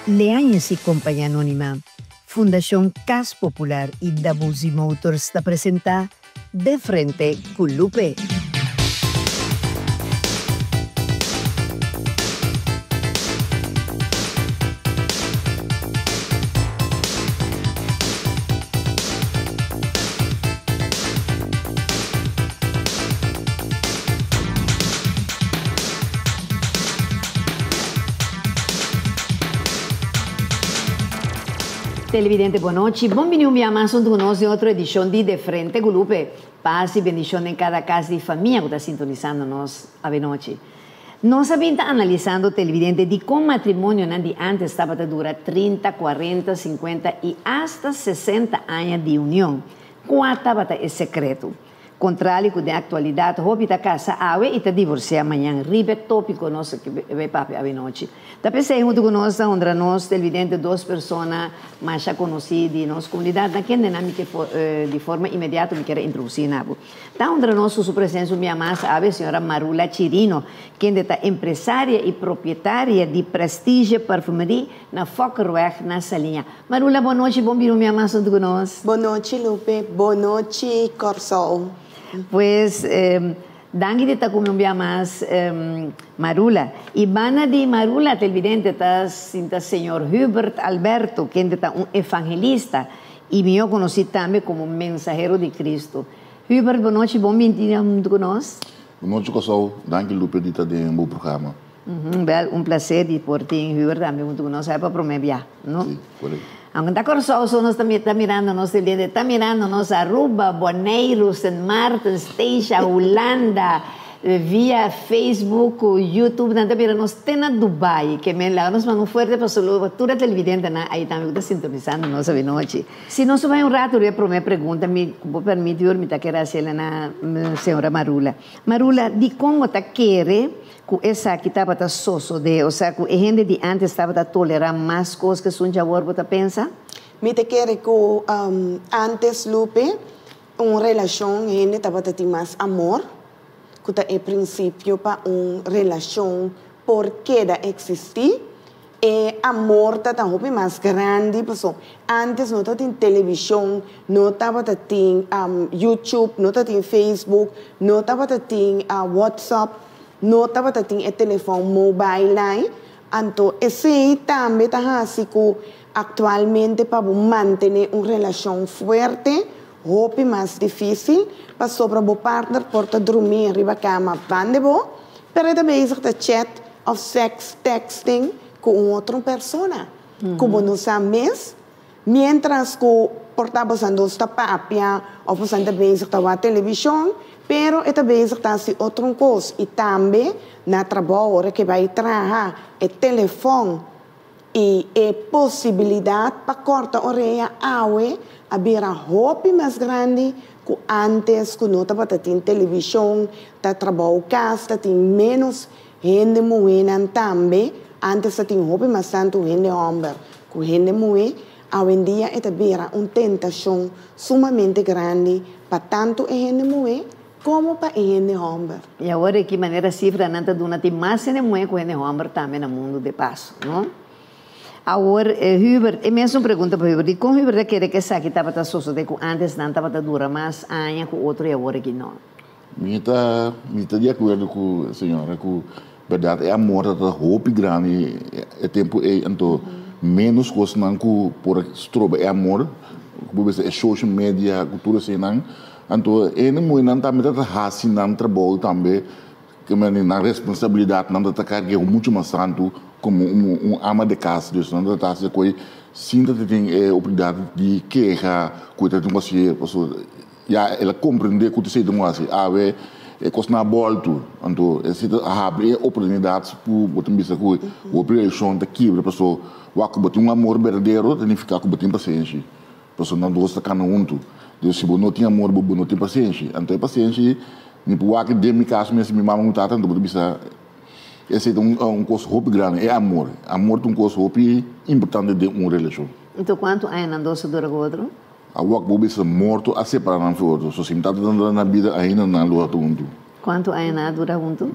Leañez y Compañía Anónima, Fundacion Cas Popular y Dabuzi Motors ta presenta De Frente cu Lupe. Televidente bon nochi, bon bini un bia mas hunto cu nos den otro edicion di De Frente cu Lupe. Paz y bendicion den cada cas di famia cu ta sintonisando nos avenochi. Nos a bin ta analisando televidente dikon matrimonionan di antes tabata dura trinta, kuarenta, sinkuenta i asta sesenta aña di union. Kua tabata e sekreto? Kontrali ku den aktualidat hopi ta kasa awe i ta divorsiá mañan. Riba e tópiko nos a bai papia awenochi. Ta p'esei huntu ku nos ta honra nos televidente dos persona masha konosí di nos komunidat na kendenan mi ke di forma inmediato mi kier a introdusí na bo. Ta honra nos ku su presensia un bia mas awe señora Marula Chirino, kende ta empresaria i propietaria di Prestige Parfumerie na Fokkerweg na Saliña. Marula, bon nochi, bon bini un bia mas huntu ku nos. Bon nochi Lupe, bon nochi Kòrsou. Pues, danki di ta ku mi un bia mas Marula. I banda di Marula televidente ta sinta señor Hubert Alberto, kende ta un evangelista i mihó konosí tambe komo mensahero di Cristo. Hubert, bon nochi, bon binti huntu ku nos. Bon nochi Kòrsou, danki Lupe di ta den bo programa. Bèl, un plaser di por tin Hubert tambe huntu ku nos, pa promé bia, no? Si, korekto. Aunke ta Kòrsou so nos ta mirando nos televidente, ta mirando nos Aruba, Boneiru, Sint Maarten, Statia, Hulanda, via Facebook ku YouTube nan ta mira nos te na Dubai. Ke men laga nos manda un fuerte pa saludo pa tur e televidentenan ayi tambe ku ta sintonisando nos avinochi. Si nos bai un rato riba e promé pregunta, mi ku bo permiti Hubert mi ta kere hasiel na señora Marula. Marula, dikon bo ta kere ku esaki tabata sosodé, osea ku e hende di ántes tabata tolerá mas kos ku esun djawor, bo ta pensa? Mi ta kere ku ántes, Lupe, un relashon hende tabata tin mas amor, ku ta e prinsipio pa un relashon por keda eksistí. E amor ta ta hopi mas grandi paso antes no tabatin televishon, no tabata tin YouTube, no tabatin Facebook, no tabata tin WhatsApp, no tabata tin e telefòn mobile ai. Anto esei tambe ta hasi ku aktualmente pa bo mantené un relashon fuerte hopi mas difísil pasobra bo partner por ta drumí riba kama banda bo, pero e ta bezig ta chat òf sex texting ku un otro persona ku bo no sa mes, miéntras ku por ta bosan dos ta papia òf bosan ta bezig ta wak televishon, pero e ta bezig ta hasi otro kos i tambe na trabou ora ke bai traha e telefòn I e posibilidat pa kòrta orea awe a bira hopi mas grandi ku ántes ku no tabata tin televishon, ta trabou kas, ta tin ménos hende muhénan tambe, ántes ta tin hopi mas tantu hende hòmber ku hende muhé, awendia e ta bira un tentashon sumamente grandi pa tantu e hende muhé Komo pa e hende hòmber. I awor e ki manera sifranan ta duna tin mas hende muhé ku hende hòmber tambe na mundu de paso, no? Awor, Hubert, e mesun pregunta pa Hubert, dikon Hubert a kere ku esaki tabata sosodé ku ántes nan tabata dura mas aña ku otro i awor aki no? Mi ta mi ta di akuerdo ku e señora ku bèrdat e amor tabata hopi grandi e tempu ei anto ménos kosnan ku por a stroba e amor, ku por bisa e social media ku tur eseinan Anto e hende muhernan tambe ta ta hasi nan trabou tambe, ke mende nan responsabilidatnan ta ta karg'é muchu mas tantu komo un un ama de kas. Dus nan ta ta hasi koi sin ta tin e oportunidat di keha ku e ta tin ku hasié, pasobra ya el a komprendé ku ta esei tin ku hasi. Awe e kosnan a bòltu, anto esei ta habri e oportunidat ku bo ta bisa ku hopi relashon ta kibra pasobra wak ku bo tin un amor berdadero ta nifiká ku bo tin pasenshi. Pasobra nan dos ta kana huntu. Dus si bo no tin amor, bo no tin pasenshi. Anto e pasenshi, mi por wak den mi kas mes, mi mama ku mi tata, anto bo ta bisa, esei ta un kos hopi grandi, e amor. Amor ta un kos hopi importante den un relashon. Anto kuantu aña nan dos a dura ku otro? Awor bo bisa morto a separa nan for otro. So si mi tata ta na bida ainda nan lo a ta huntu. Kuantu aña nan a dura huntu?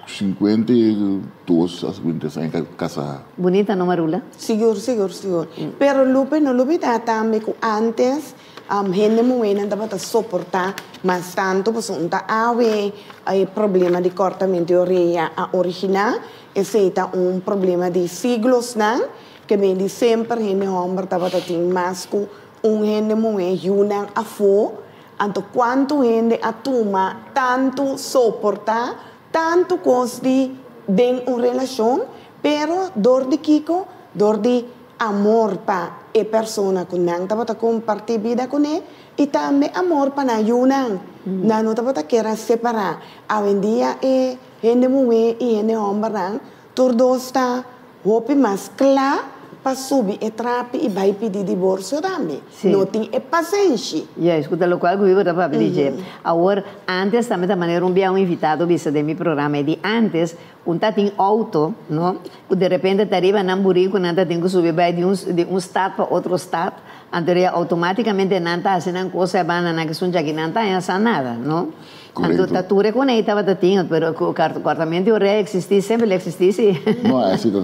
52 a 53 aña kasá. Bunita no Marula? Sigur, sigur, sigur. Pero Lupe, no lubidá tambe ku antes hende muhénan tabata soportá mas tantu pasobra un ta awe e problema di kòrtamentu di orea a originá. Esei ta un problema di siglosnan ke men di semper hende hòmber tabata tin mas ku un hende muhé yunan afó. Anto kuantu hende a tuma tantu soportá tantu kos di den un relashon, pero dor di kiko? Dor di amor pa e persona ku nan tabata kompartí bida kuné i tambe amor pa nan yunan. Nan no tabata kier a separá. Awendia e hende muhé i hende hòmbernan tur dos ta hopi mas kla pa subi e trapi i bai pidi diborsio tambe. No tin e pasenshi. Juist, ku ta lokual ku Hugo ta papia di dje. Awor, antes tambe ta manera un bia un invitado bisa den mi programa e di antes un ta tin outo, no, ku derepente ta riba nan buriku nan ta tin ku subi bai di un di un stad pa otro stad, anto ya outomatikamente nan ta hasi nan kos e banda nan ke suncha aki nan ta haña sa nada, no. Anto ta tur e con ei tabata tin, pero cu cortamento di orea existi, semper lo existi si. No, esi ta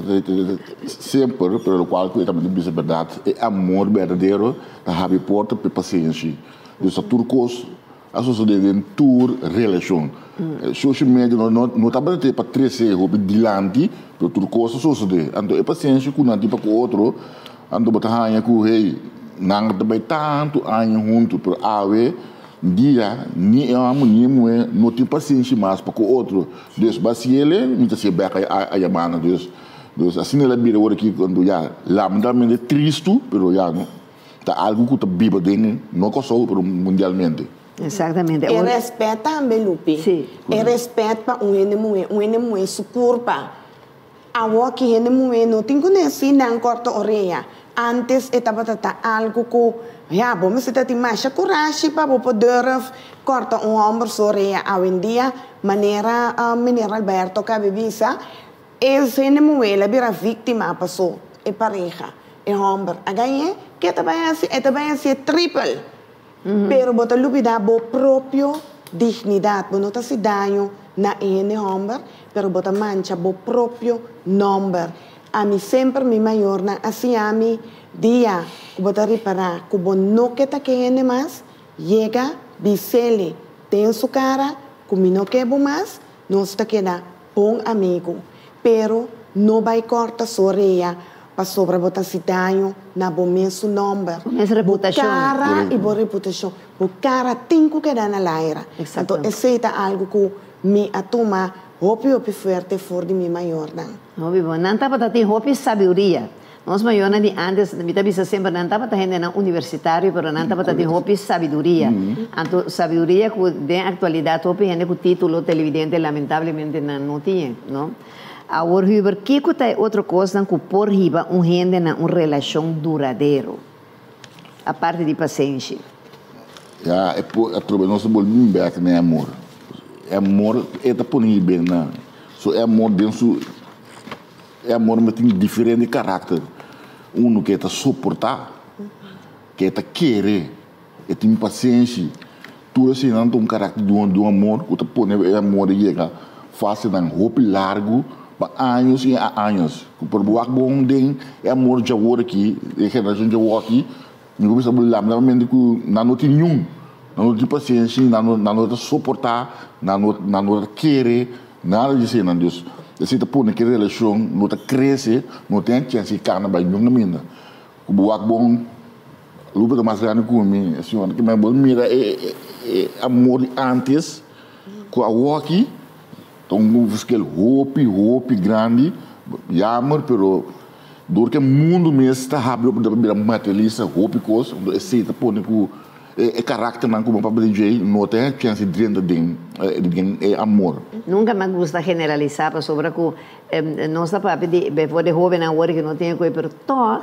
semper, pero locual cu e tambe ta bisa berdad, e amor berdadero ta habri porta pa e pasenshi. Dus ta tur cos a sosode den tur relacion. Social media no tabata te pa trece hopi dilanti, pero tur cos a sosode. Anto e pasenshi cu nan tin pa cu otro, anto bo ta haña cu hey, nan ta bay tanto aña hunto, pero awe Dia, ni e hòmber ni e muhé no tin pasenshi mas pa ku otro. Dus basiele, mi ta siña bèk a yamá nan. Dus, dus asina el a bira ora ki kuando ya lamentablemente tristu, pero ya no ta algu ku ta biba den no Kòrsou pero mundialmente. Exactamente. E rèspèt tambe, Lupi. Sí. E rèspèt pa un hende muhé, un hende muhé su kurpa. Awor ki hende muhé no tin ku nesi nan kòrta orea. Ántes e tabata ta algu ku, ya, bo mester ta tin masha kurashi pa bo por durf kòrta un hòmber su orea. Awendia, manera Meneer Alberto kabe bisa, e hende muhé la bira víktima paso e pareha, e hòmber, a gañ'é. Ke ta bai hasi? E ta bai hasié tripel. Pero bo ta lubidá bo propio dignidat. Bo no ta hasi daño na e hende hòmber, pero bo ta mancha bo propio nòmber. Ami semper mi mayornan a siña mi, Dia ku bo ta ripará ku bo no ke ta ke hende mas, yega bis'ele den su kara ku mi no ke bo mas, nos ta keda bon amigu. Pero no bai kòrta su orea pasobra bo ta hasi daño na bo mesun nòmber, Bo mes bo reputashon. kara i bo reputashon. Bo kara tin ku keda na laira. Anto esei ta algu ku mi a tuma hopi hopi fuerte for di mi mayornan. Hopi bon. Nan tabata tin hopi sabiduria. Nos mayornan di antes, mi ta bisa semper, nan tabata hendenan universitario, pero nan tabata tin hopi sabiduria. Anto sabiduria ku den aktualidat hopi hende ku titulo televidente lamentablemente nan no tin, no? Awor Hubert, kiko ta e otro kosnan ku por hiba un hende na un relashon duradero, aparte di pasenshi? Ya, e por atrobe nos ta bolbe bin bek na e amor. E amor e ta pone hiba na, so e amor den su. E amor mester tin diferente karakter. Unu ke ta soportá, ke ta kere, e tin pasenshi. Tur eseinan ta un karakter di un amor ku ta pone e amor a yega fasenan hopi largu pa años i años. Ku por wak bon den e amor djawor aki, e generashon djawor aki, mi por bisa bo lamentablemente ku nan no tin niun. Nan no tin pasenshi, nan no ta soportá, nan no ta kere. Nada di eseinan, dus esei ta pone ku e relashon no ta krese, no tin e chèns di kana bai niun kaminda. Ku bo wak bon, Lupe ta mas grandi ku mi, e señora ki bo mira e e amor di antes ku awoki ta un verschil hopi hopi grandi, jammer pero dor ku e mundu mes ta habri op ta bira materialista hopi kos, esei ta pone ku. E karakternan ku bo papia di dje no ta e chèns di drenta den e amor. Nunka mi a gusta generalisá pasobra ku nos ta papia di befo de hóbennan awor ku no tin e koe pero tòg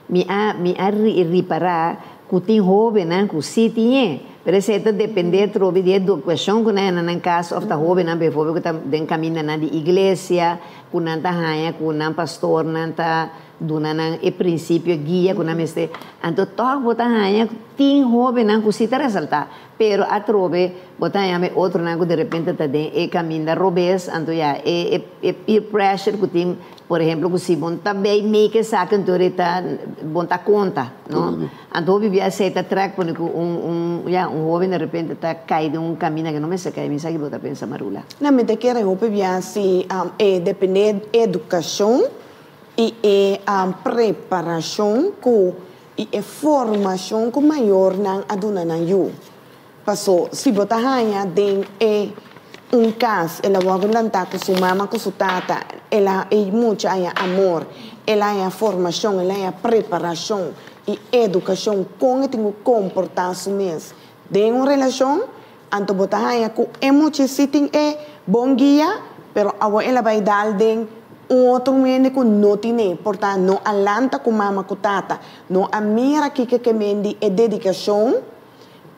mi a mi a ripará ku tin hóbennan ku sí tin e pero esei ta dependé atrobe di e edukashon ku nan hena nan kas òf ta hóbennan befo ku ta den kamindanan di iglesia ku nan ta haña ku nan pastornan ta. Duna nan e prinsipio, guia ku nan mester. Anto tòg bo ta haña tin hóbennan ku si ta resaltá, pero atrobe bo ta haña me otronan ku derepente ta den e kaminda robes. Anto ya, e e peer pressure ku tin, por ehemplo, ku si bo no ta bay make esaki anto e ta bo no ta konta, no? Anto hopi bia esei ta trèk pone ku un un ya un hóben derepente ta kai den un kaminda ku no mester kai. Mi sa ki bo ta pensa, Marula. Na mi ta kere hopi bia si e depende edukashon i e preparashon ku i e formashon ku mayornan a duna nan yu. Paso si bo ta haña den e un kas el a wòrdu lantá ku su mama ku su tata, el a e mucha haña amor, el a haña formashon, el a haña preparashon i edukashon kon e tin ku komportá su mes den un relashon, anto bo ta haña ku e mucha si tin e bon guia, pero awor el a bai dal den un otro hende ku no tine, por ta no a lanta ku mama ku tata, no a mira kiko ke men di e dedikashon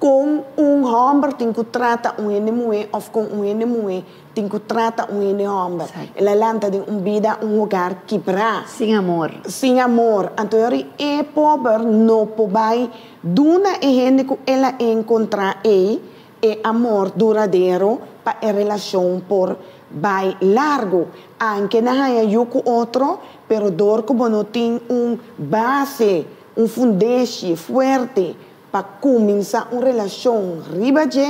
kon un hòmber tin ku trata un hende muhé òf kon un hende muhé tin ku trata un hende hòmber. El a lanta den un bida, un hogar kibrá. Sin amor. Sin amor. Anto yori e pober no por bai duna e hende ku el a enkontrá ei e amor duradero pa e relashon por bai largu. Anke nan haña yu ku otro, pero dor ku bo no tin un base, un fundeshi fuerte pa kuminsá un relashon riba dje,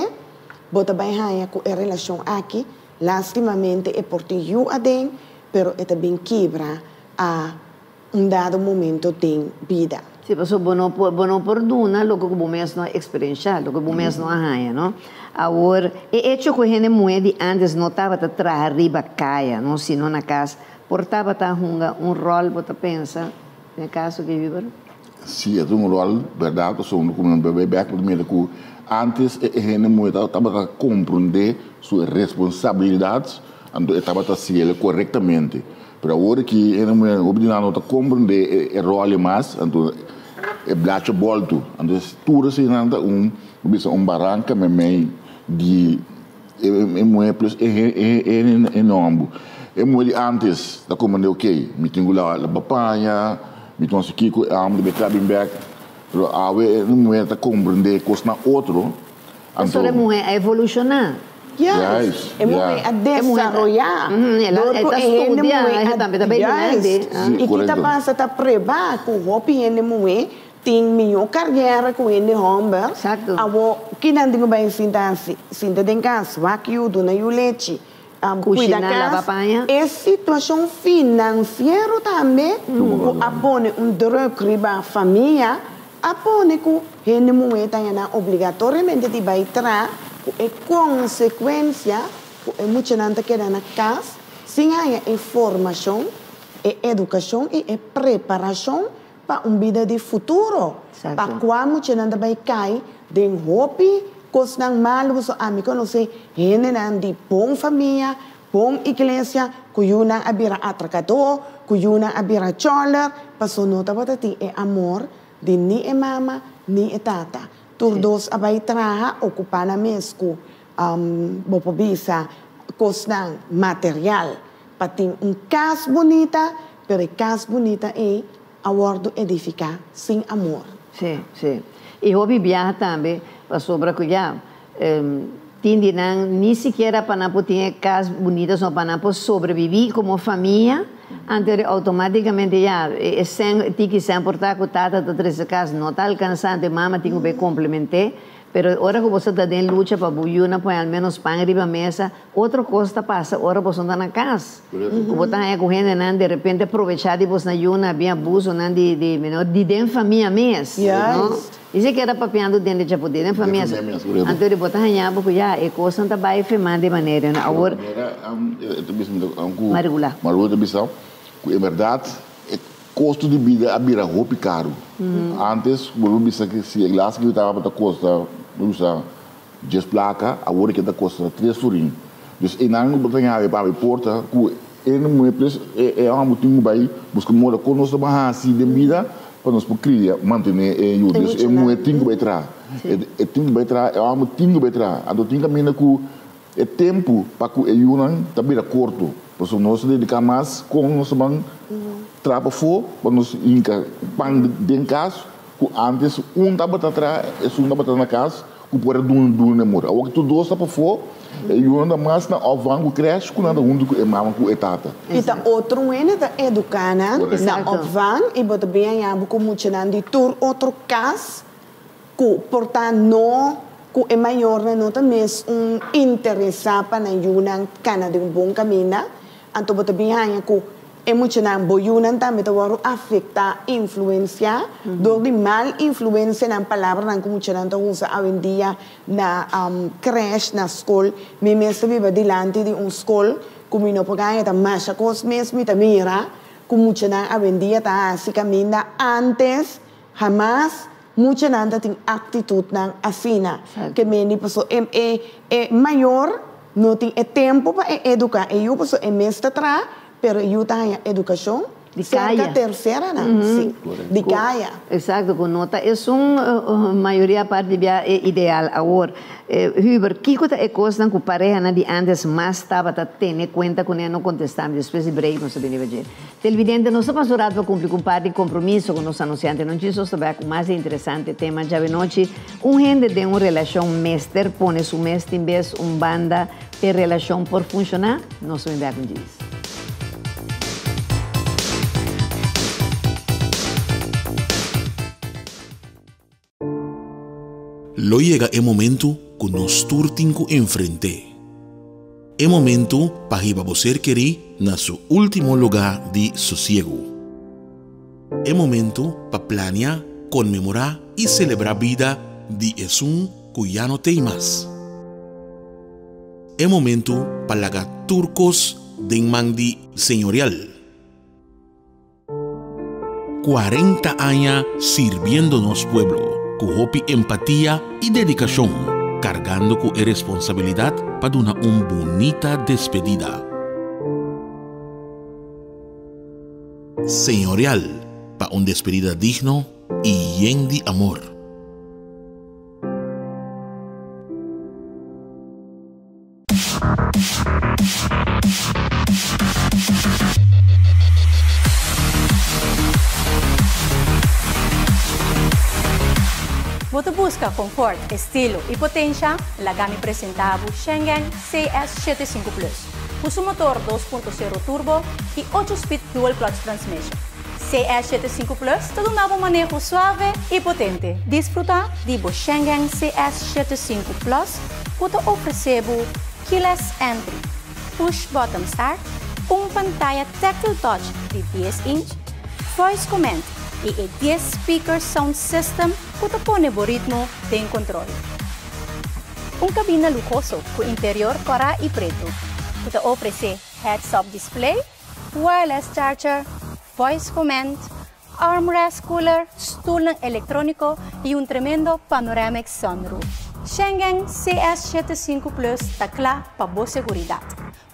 bo ta bai haña ku e relashon aki lástimamente e por tin yu aden, pero e ta bin kibra a un dado momento den bida. Sí, pasobra bo no por, bo no por duna loke ku bo mes no a eksperenshá, loke bo mes no a haña, no? Awor, e echo ku hende muhé di ántes no tabata traha riba kaya, no, sino na kas, por tabata hunga un ròl, bo ta pensa, den e kaso ki Hubert? Sí, e ta un ròl, bèrdat, pasobra ku mi bai bèk bo ta mira ku ántes e hende muhé tabata komprondé su responsabilidat, anto e tabata hasiel korektamente. Pero awor aki hende muhé hopi di nan no ta komprondé e ròl ei mas, anto e blachi bòltu. Anto tur eseinan ta un, bo bisa un baranka meimei di e muhé plus e hende hòmber. E muhé di ántes ta komprondé okey, mi tin ku laba paña, mi tin ku hasi kiko, e hòmber ta bai traha bin bèk. Pero awe e muhé ta komprondé kosnan otro. Pasobra e muhé a evolushoná. Juist. E muhé a desaroyá. Dor ku e hende muhé a Juist. I ki ta pasa ta prueba ku hopi hende muhé tin mihó kariera ku hende hòmber. Awor kinan tin ku bai sinta hasi? Sinta den kas, wak yu, duna yu lechi, kuida kas. E situashon finansiero tambe ku a pone un drùk riba famia A pone ku hende muhé ta haña nan obligatoriamente di bai tra ku e konsekuensia ku e muchanan ta keda na kas sin haña e formashon, e edukashon i e preparashon pa un bida di futuro, pa kua muchanan ta bai kai den hopi kosnan malu. Pasobra ami konosé hendenan di bon famia, Bon iglesia ku yunan a bira atrakadó, ku yunan a bira chòler, paso no tabata tin e amor di ni e mama ni e tata. Tur dos a bai traha, okupá nan mes ku, bo por bisa, kosnan material pa tin un kas bunita, pero e kas bunita ei a wòrdu edifiká sin amor. Sí, sí. I hopi biaha tambe pasobra ku ya Tin di nan ni sikiera pa nan por tin e cas bunita sino pa nan por sobrevivi como famia, anto eri automaticamente ya e cen e tiki cen por ta cu tata ta trece cas no ta alcansa anto e mama tin cu bay complemente, pero ora cu boso ta den lucha pa bo yunan pone al menos pan riba mesa, otro cos ta pasa ora boso no ta na cas, cu bo ta haña cu hendenan derepente aprovecha di bosnan yunan, bin abusonan di di den famia mes, no. Ni sikiera papiando den di djaputi, den famia. Anto di bo ta haña bo ku ya e kosnan ta bai firmá di manera no awor. Marigula. Marigula ta bisa ku en bèrdat e kosto di bida a bira hopi karu. Antes bo lo bisa ku si e glas ki tabata kosta bo bisa dies plaka, awor e ta kosta tres florin. Dus einan bo ta haña pa abri porta ku e muhé plus e hòmber tin ku bai buska moda kon nos ta ban hasi den bida Pa nos por kria, mantené e yu. Dus e muhé tin ku bai traha. E tin ku bai traha, e hòmber tin ku bai traha. Anto tin kaminda ku e tempu pa ku e yunan ta bira korto. Pasobra nos ta dediká mas kon nos ta ban traha pafó pa nos hinka pan den kas ku ántes un tabata traha esun tabata na kas ku por a duna duna amor. Awor ku tur dos ta pafó e yunan ta mas na opvang ku krèsh ku nan ta huntu ku e mama ku e tata. I ta otro hende ta eduká nan na opvang i bo ta bin haña bo ku muchanan di tur otro kas ku por ta no ku e mayornan no ta mes un interesá pa nan yunan kana den un bon kaminda, anto bo ta bin haña ku e muchanan, bo yunan tambe ta wòrdu afektá, influensiá dor di mal influensianan, palabranan ku muchanan ta usa awendia na krèsh, na skol. Mi mes ta biba dilanti di un skol ku mi no por haña ta masha kos mes mi ta mira ku muchanan awendia ta hasi kaminda ántes. Hamas muchanan ta tin aktitutnan asina. Ke meni paso e e e mayor no tin e tempu pa e eduká e yu paso e mes ta traha pero e yu ta haña edukashon Di serka kaya. terseranan, si, di kaya. Exacto, ku no ta esun mayoria parti bia e ideal awor. Hubert, kiko ta e kosnan ku parehanan di antes mas tabata tene kuenta kuné? No kontestá mi, despues di break nos ta bini riba dje. Televidente, nos ta pasa un rato pa cumpli cu un par di compromiso cu nos anunciante. No djis nos ta bay cu mas di interesante tema djawe nochi. Un hende den un relacion mester pone su mes tin bes un banda p'e relacion por funciona? Nos ta bin bek un djis. Lo yega e momentu ku nos tur tin ku enfrent'é. E momentu pa hiba bo ser kerí na su último lugá di sosiegu. E momentu pa plania, konmemorá i selebrá bida di esun ku ya no t'ei mas. E momentu pa laga tur kos den man di Señorial. 40 aña sirbiendo nos pueblo ku hopi empatia i dedikashon, kargando ku e responsabilidat pa duna un bunita despedida. Señorial pa un despedida digno i yen di amor. Bo ta buska konfort, estilo i potensha? Laga mi presenta bo Shengen CS 75 Plus, ku su motor 2.0 turbo i ocho speed dual clutch transmission. CS 75 Plus ta duna bo maneho suave i potente. Disfruta di bo Shengen CS 75 Plus ku ta ofresé bo keyless entry, push button start, un pantaya tactile touch di dies inch, voice command i e dies speaker sound system ku ta pone bo ritmo den kontrol. Un kabina luhoso ku interior kòrá i pretu ku ta ofresé heads-up display, wireless charger, voice command, Armrest cooler, stulnan electronico y un tremendo panoramic sunroof. Schengen CS 75 Plus ta cla pa bo seguridad,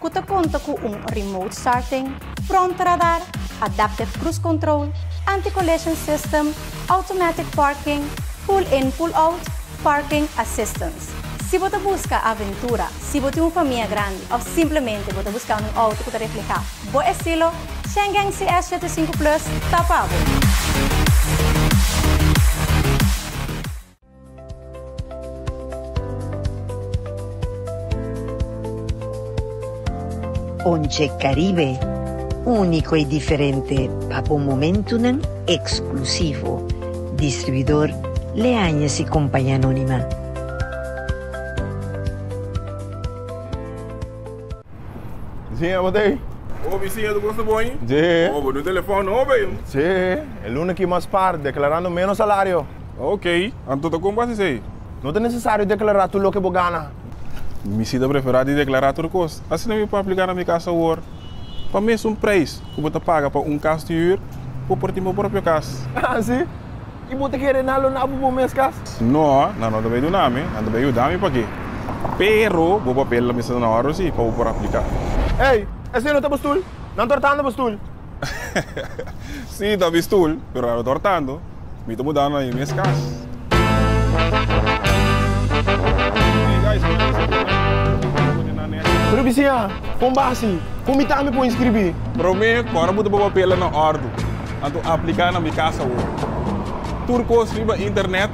cu ta conta cu un remote starting, front radar, adaptive cruise control, anti-collision system, automatic parking, pull in pull out, parking assistance. Si bo ta busca aventura, si bo tin un famia grandi of simplemente bo ta buscando un auto cu ta refleha bo estilo, Schengen CS 75 Plus ta pa bo! Ponche Caribe, úniko i diferente pa bo momentunan eksklusivo. Distribuidor Leañez y Compañía Anónima. Bisiña, bo ta ei? Oh, bisiña, tu gosta bon? Sí. Oh, bo dun telefòn nobo, ei. Sí, e luna aki mas par, deklarando ménos salario. Ok, anto ta kon bo hasi esei? No ta nesesario deklará tur loke bo gana. Mi si ta preferá di deklará tur kos. Asina mi por apliká na mi kas awor. Pa mesun preis ku bo ta paga pa un kas di hür, bo por tin bo propio kas. Ah, si? I bo ta kere nan lo na bo bo mes kas? No, nan no ta bay duna mi, nan ta bay yuda mi paki. Pero bo papel lo mester ta na orde si pa bo por aplica. Ey, esey no ta bo stoel? Nan ta hortando bo stoel. Si, ta mi stoel, pero nan no ta hortando. Mi ta mudando na mi mes kas. Hey guys, Pero bisiña, kon basi? Kon mi tambe por inskribí? Promé, kòrda bo ta bo papelnan na òrdu, anto apliká na Mi Kas Awor. Tur kos riba internet,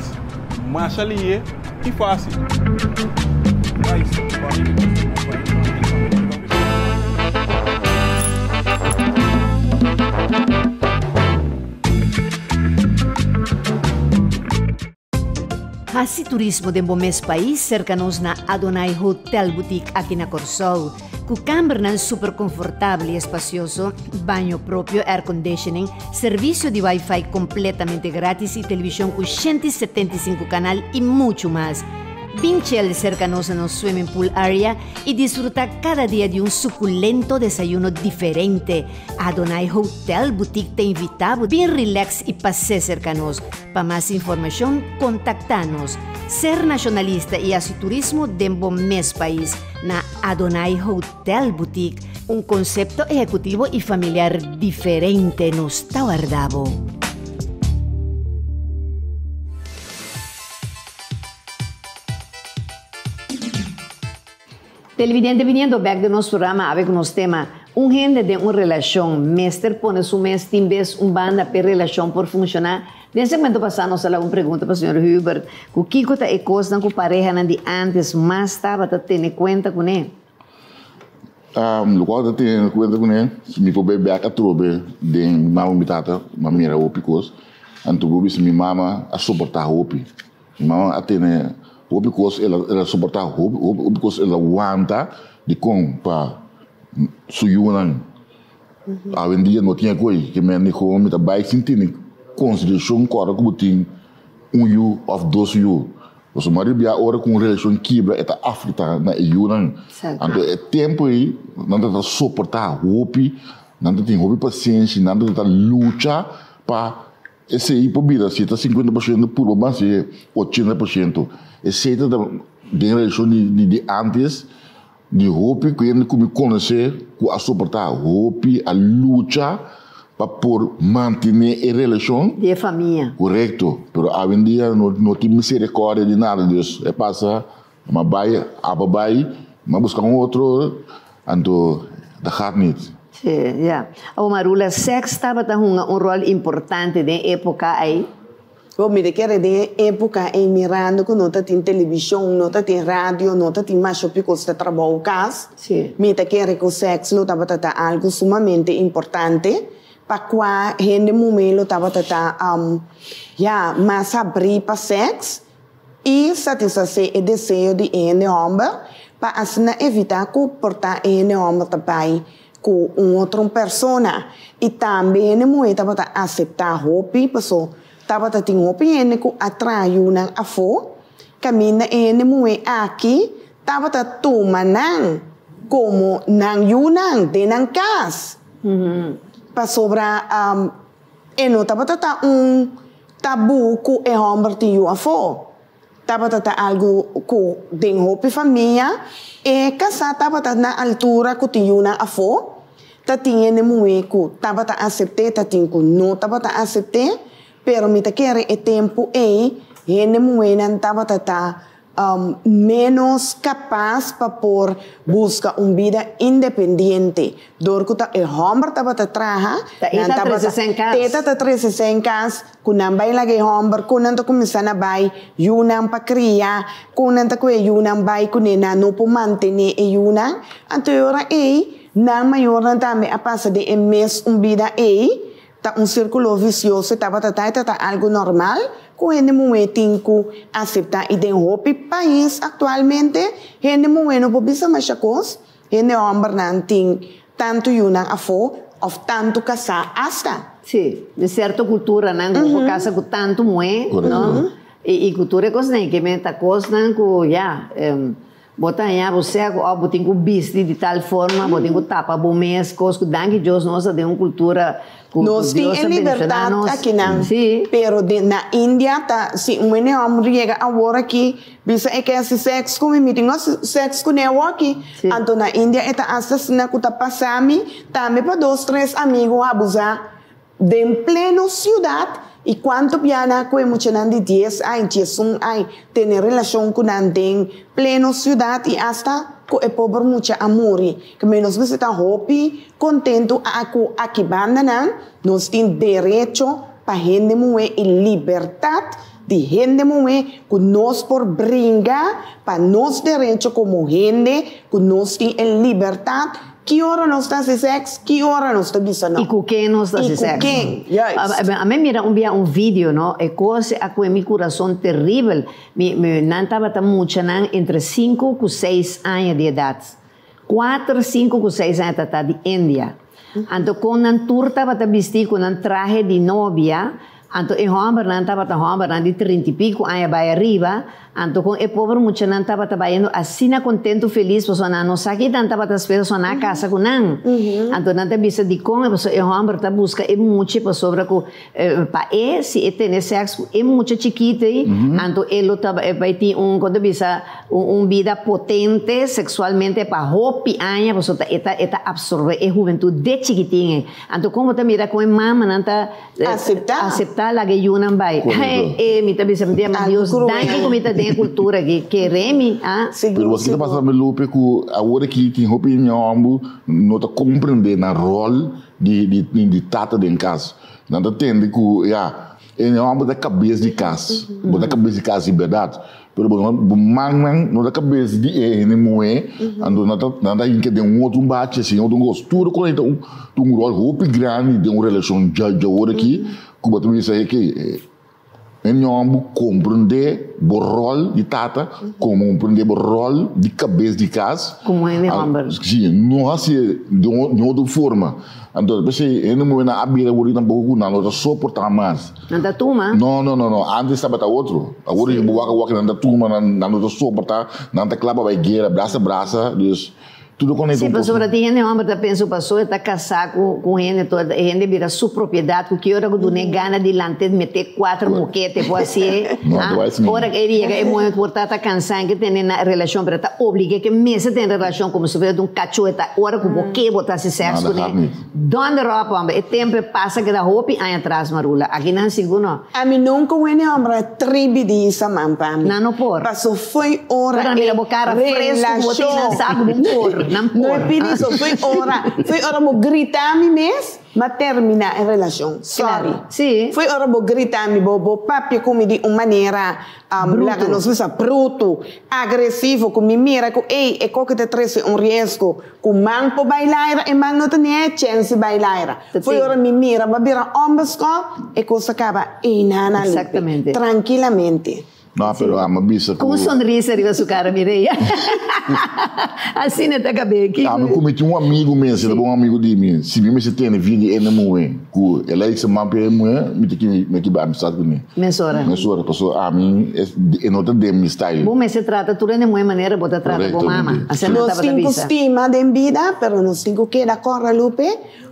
masha lihé i fásil. Hasi turismo den bo mes pais serka nos na Adonai Hotel Boutique aki na Kòrsou. Ku kambernan super konfortabel i espasioso, baño propio, airconditioning, servisio di wifi kompletamente gratis i televishon ku 175 kanal i muchu mas. Bin chel serka nos na nos swimming pool area i disfrutá kada dia di un sukulento desayuno diferente. Adonai Hotel Boutique ta invitá bo bin relax i pas'é serka nos. Pa mas informashon kontaktá nos. Ser nashonalista i hasi turismo den bo mes pais na Adonai Hotel Boutique, un konsepto ehekutivo i familiar diferente nos ta warda bo. Televidente biniendo bek den nos programa awe ku nos tema Un hende den un relashon mester pone su mes tin bes un banda p'e relashon por funshoná? Den segmento pasá nos a laga un pregunta pa señor Hubert ku kiko ta e kosnan ku parehanan di antes mas tabata tene kuenta kuné? Lokual ta tene kuenta kuné, si mi por bai bek atrobe den mi mama ku mi tata, mi a mira hopi kos, anto bo bisa mi mama a soportá hopi. Mi mama a tene hopi kos, el a soportá hopi, hopi, hopi kos, el a wanta dikon pa su yunan. Awendia no tin e koe, ke men dijo mi ta bai sin tene konsiderashon kòrda ku bo tin un yu òf dos yu. Pasobra mayoria bia ora ku un relashon kibra e ta afektá na e yunan. Anto e tempu ei nan ta ta soportá hopi, nan ta tin hopi pasenshi, nan ta ta lucha pa Esei por bira si ta 50% purba mas di 80%. Esei ta den relashon di di antes di hopi ku hende ku mi konosé ku a soportá hopi, a lucha pa por mantené e relashon. Di e famia. Korekto, pero awendia no tin miserikòrdia di nada, dus e pasa m'a bai, abo bai, m'a buska un otro, anto dat gaat niet. Sí, ya. Awor Marula, sèks tabata hunga un ròl importante den époka ei? Bo mira kere den e époka ei mirando ku no ta tin televishon, no ta tin radio, no ta tin masha hopi kos ta trabou kas, mi ta kere ku sèks lo tabata ta algu sumamente importante pa kua hende muhé lo tabata ta, ya, mas habrí pa sèks. I satisfasé e deseo di e hende hòmber pa asina evitá ku por ta e hende hòmber ta bai ku un otro persona. I tambe hende muhé tabata aseptá hopi paso tabata tin hopi hende ku a traha yunan afó kaminda e hende muhé aki tabata tuma nan komo nan yunan den nan kas pasobra E no tabata ta un tabú ku e hòmber tin yu afó. Tabata ta algu ku den hopi famia e kasá tabata na altura ku tin yunan afó. Ta tin hende muhé ku tabata asept'é, ta tin ku no tabata asept'é. Pero mi ta kere e tempu ei hende muhénan tabata ta ménos kapas pa por buska un bida independiente. Dor ku ta e hòmber tabata traha, Ta e nan ta tabata trese sen kas. Teta ta trese sen kas, ku nan bai laga e hòmber, kon nan ta kuminsá na bai yunan pa kria, kon nan ta ku e yunan bai kuné, nan no por mantené e yunan. Anto e ora ei, nan mayornan tambe a pasa den e mes un bida ei. Ta un sirkulo visioso e tabata ta, e ta ta algu normal ku hende muhé tin ku aseptá i den hopi pais aktualmente hende muhé no por bisa masha kos, hende hòmbernan tin tantu yunan afó òf tantu kasá asta. Sí, den sierto kulturanan ku bo por kasa ku tantu muhé, no? I ku tur e kosnan ke men ta kosnan ku ya. Bo ta haña bo sea ku òf bo tin ku bisti di tal forma, bo tin ku tapa bo mes, kos ku danki Dios nos ta den un kultura ku Nos tin Dios e a bendishoná libertat nos. akinan, Sí. pero den na India ta si un hende hòmber yega awor aki bisa e ke hasi sèks ku mi, mi tin ku hasi sèks kuné awoki. Sí. Anto na India e ta asta asina ku ta pasa mi tambe pa dos tres amigu abusá Den pleno siudat i kuantu biaha ku e muchanan di dies ai, diesun ai tene relashon ku nan den pleno siudat i asta. ku e pober mucha a muri. Ke men nos mester ta hopi kontentu a ku aki bandanan nos tin derecho pa hende muhé i libertat di hende muhé ku nos por bringa pa nos derecho komo hende ku nos tin e libertat ki ora nos ta hasi sèks, ki ora nos ta bisa no. I ku ken nos ta hasi I ku sèks. ken, juist. Ami mira un bia un video no, e kos a kue mi kurason teribel. Mi mi nan tabata muchanan entre sinku ku seis aña di edat. Kuater, sinku ku seis aña ta ta di India. Anto kon nan tur tabata bisti ku nan trahe di nobia, anto e hòmbernan tabata hòmbernan di trinta i piku aña bai ariba, anto kon e pober muchanan tabata bayendo asina kontentu felis pasobra nan no sa ki nan tabata spera pasobra nan a kasa ku nan. Anto nan ta bisa dikon pasobra e hòmber ta buska e mucha pasobra ku Pa e, si e tene sèks ku e mucha chikitu ei, anto e lo ta bai tin un, kon ta bisa, un bida potente seksualmente pa hopi aña, pasobra ta e ta e ta apsorbé e hubentut de chikitin ei. Anto kon bo ta mira kon e mamanan ta Aseptá. aseptá laga e yunan bai. Korekto. E mi ta bisa, mi ta yama Algu Dios kruel. danki ku mi ta den e kultura aki, kere mi, ah. Pero Sigur, bo kita pasa sigur. tambe Lupe ku awor aki tin hopi ñòmbu no ta komprendé nan ròl Di di di tata den kas. Nan ta tende ku ya, e hòmber ta kabes di kas. Bo ta kabes di kas di bèrdat. Pero bo no bo mannan no ta kabes di e hende muhé, anto nan ta nan ta hinka den un otro bachi asina, otro kos. Tur kos ei ta un ta un ròl hopi grandi den un relashon djaora aki ku bo ta bisa hey E ñòmbu komprendé bo ròl di tata, komprendé bo ròl di kabes di kas. Komo hende hòmber. Sí, no hasié di un otro forma. Anto, p'esei hende muhénan a bira wòrdu tampoko ku nan no ta soportá mas. Nan ta tuma? No, no, no, no. Ántes tabata otro. Awor bo wak awor nan ta tuma, nan no ta soportá, nan ta kla pa bai guera, brasa brasa. Dus. Tudo con Sí, pasobra tin hende homber ta pensa paso e ta casá cu cu hende to e hende bira su propiedad cu ki ora cu dun'e gana di lant'e mete cuatro mokete por haci'e No, ah te bai asina. ora cu e yega e momento por ta ta cansa en ke tene na relacion pero e ta oblig'e ke mester tene relacion como si fuera un cacho e ta ora cu bo ke bo ta haci sex No, cun'e dat gaat niet. donder op homber e tempo e pasa keda hopi aña atras Marula aki nan sigur no. Ami nunca un hende homber a tribi di hisa man pa mi. Nan no por. Paso fo'i ora Pero e mira bo cara fresco cu bo tin nan sa cu bo por, nan No por. e pidi so fo'i ora, fo'i ora bo grita mi mes, m'a termina e relacion. Sorry. Claro, si. Fo'i ora bo grita mi, bo bo papia cu mi di un manera Bruto. Laga nos bisa bruto, agresivo, cu mi mira cu ey e koki ta trece un riesgo. Ku man por bai laira e man no ta ni e chèns di bai laira. Fo'i ora mi mira bo a bira òmberskom, e kos a kaba einan a Lupe. Trankilamente. No, pero amo bisa Ku un ku. sonrisa riba su kara Mireya. Asina ta kab'é. Kiko. Ami ku mi tin un amigu mes, e ta bon amigu di mi. Si mi mester tene vida di ene muhé ku el a hisa man pa e muhé, mi ta kere mi a kiba amistat kuné. Mesora. Mesora, pasobra ami e no ta den mi style. Bo mester trata tur hende moe manera bo ta trata bo mama. Asina nan Nos tabata tin ku bisa. stima den bida, pero nos tin ku keda kòrda Lupe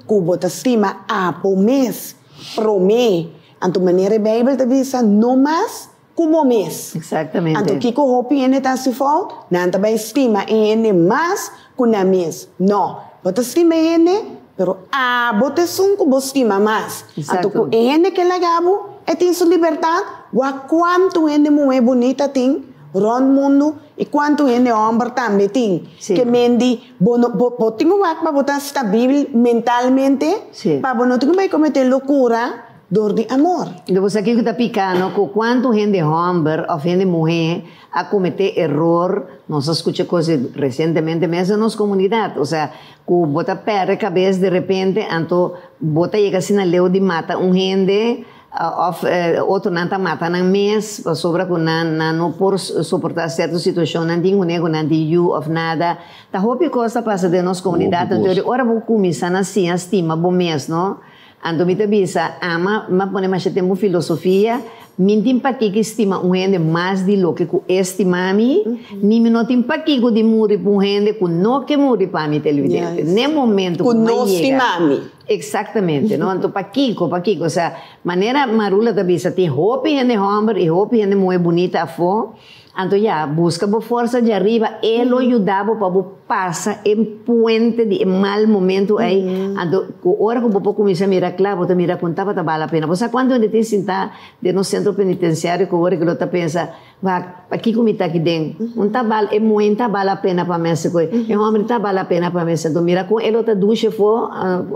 ku bo ta stima abo mes promé. Anto manera e Beibel ta bisa, no mas ku bo mes. Exactamente. Anto kiko hopi hende ta hasi fout? Nan ta bai stima e hende mas ku nan mes. No, bo ta stima e hende, pero abo ta esun ku bo stima mas. Anto ku e hende ke laga bo, e tin su libertat. Wak kuantu hende muhé bunita tin rònt mundu i kuantu hende hòmber tambe tin. Ke men di, bo no, bo, bo tin ku wak pa bo ta stabil mentalmente, pa bo no tin ku bai kometé lokura. Dor di amor. Lo bo sa kiko ta piká no? Ku kuantu hende hòmber òf hende muhé a kometé eror, nos a skucha kos resientemente mes den nos komunidat, osea, ku bo ta pèrdè kabes de repente, anto bo ta yega asina leu di mata un hende òf otronan ta mata nan mes pasobra ku nan nan no por soportá sierto situashon, nan tin kuné ku nan tin yu òf nada. Ta hopi kos ta pasa den nos komunidat, anto ora bo kuminsá na siña stima bo mes no. Anto mi ta bisa, Ama, m'a pone masha tempu filosofia, mi n'tin pakiko stima un hende mas di loke ku e stima mi, ni mi no tin pakiko di muri pa un hende ku no ke muri pa mi, televidente. Yes. N'e momento Ku ku m'a no yega. stima mi. Exactamente, no? Anto pakico, pakico? Osea, manera Marula ta bisa, tin hopi hende homber y hopi hende muhe bunita afo, anto ya, busca bo forsa djariba, e lo yuda bo pa bo pasa e puente di e mal momento ey, anto cu ora cu bo por cuminsa mira cla, bo ta mira con tabata bal la pena. Bo sa cuanto hende tin sinta den nos centro penitenciario cu ora cu lo ta pensa, Wak, pakiko mi ta aki den? Un ta bal, e muhé ta bal la pena pa mi hasi koe, e hòmber ta bal la pena pa mi hasi. Anto mira kon e lo ta dushi afó,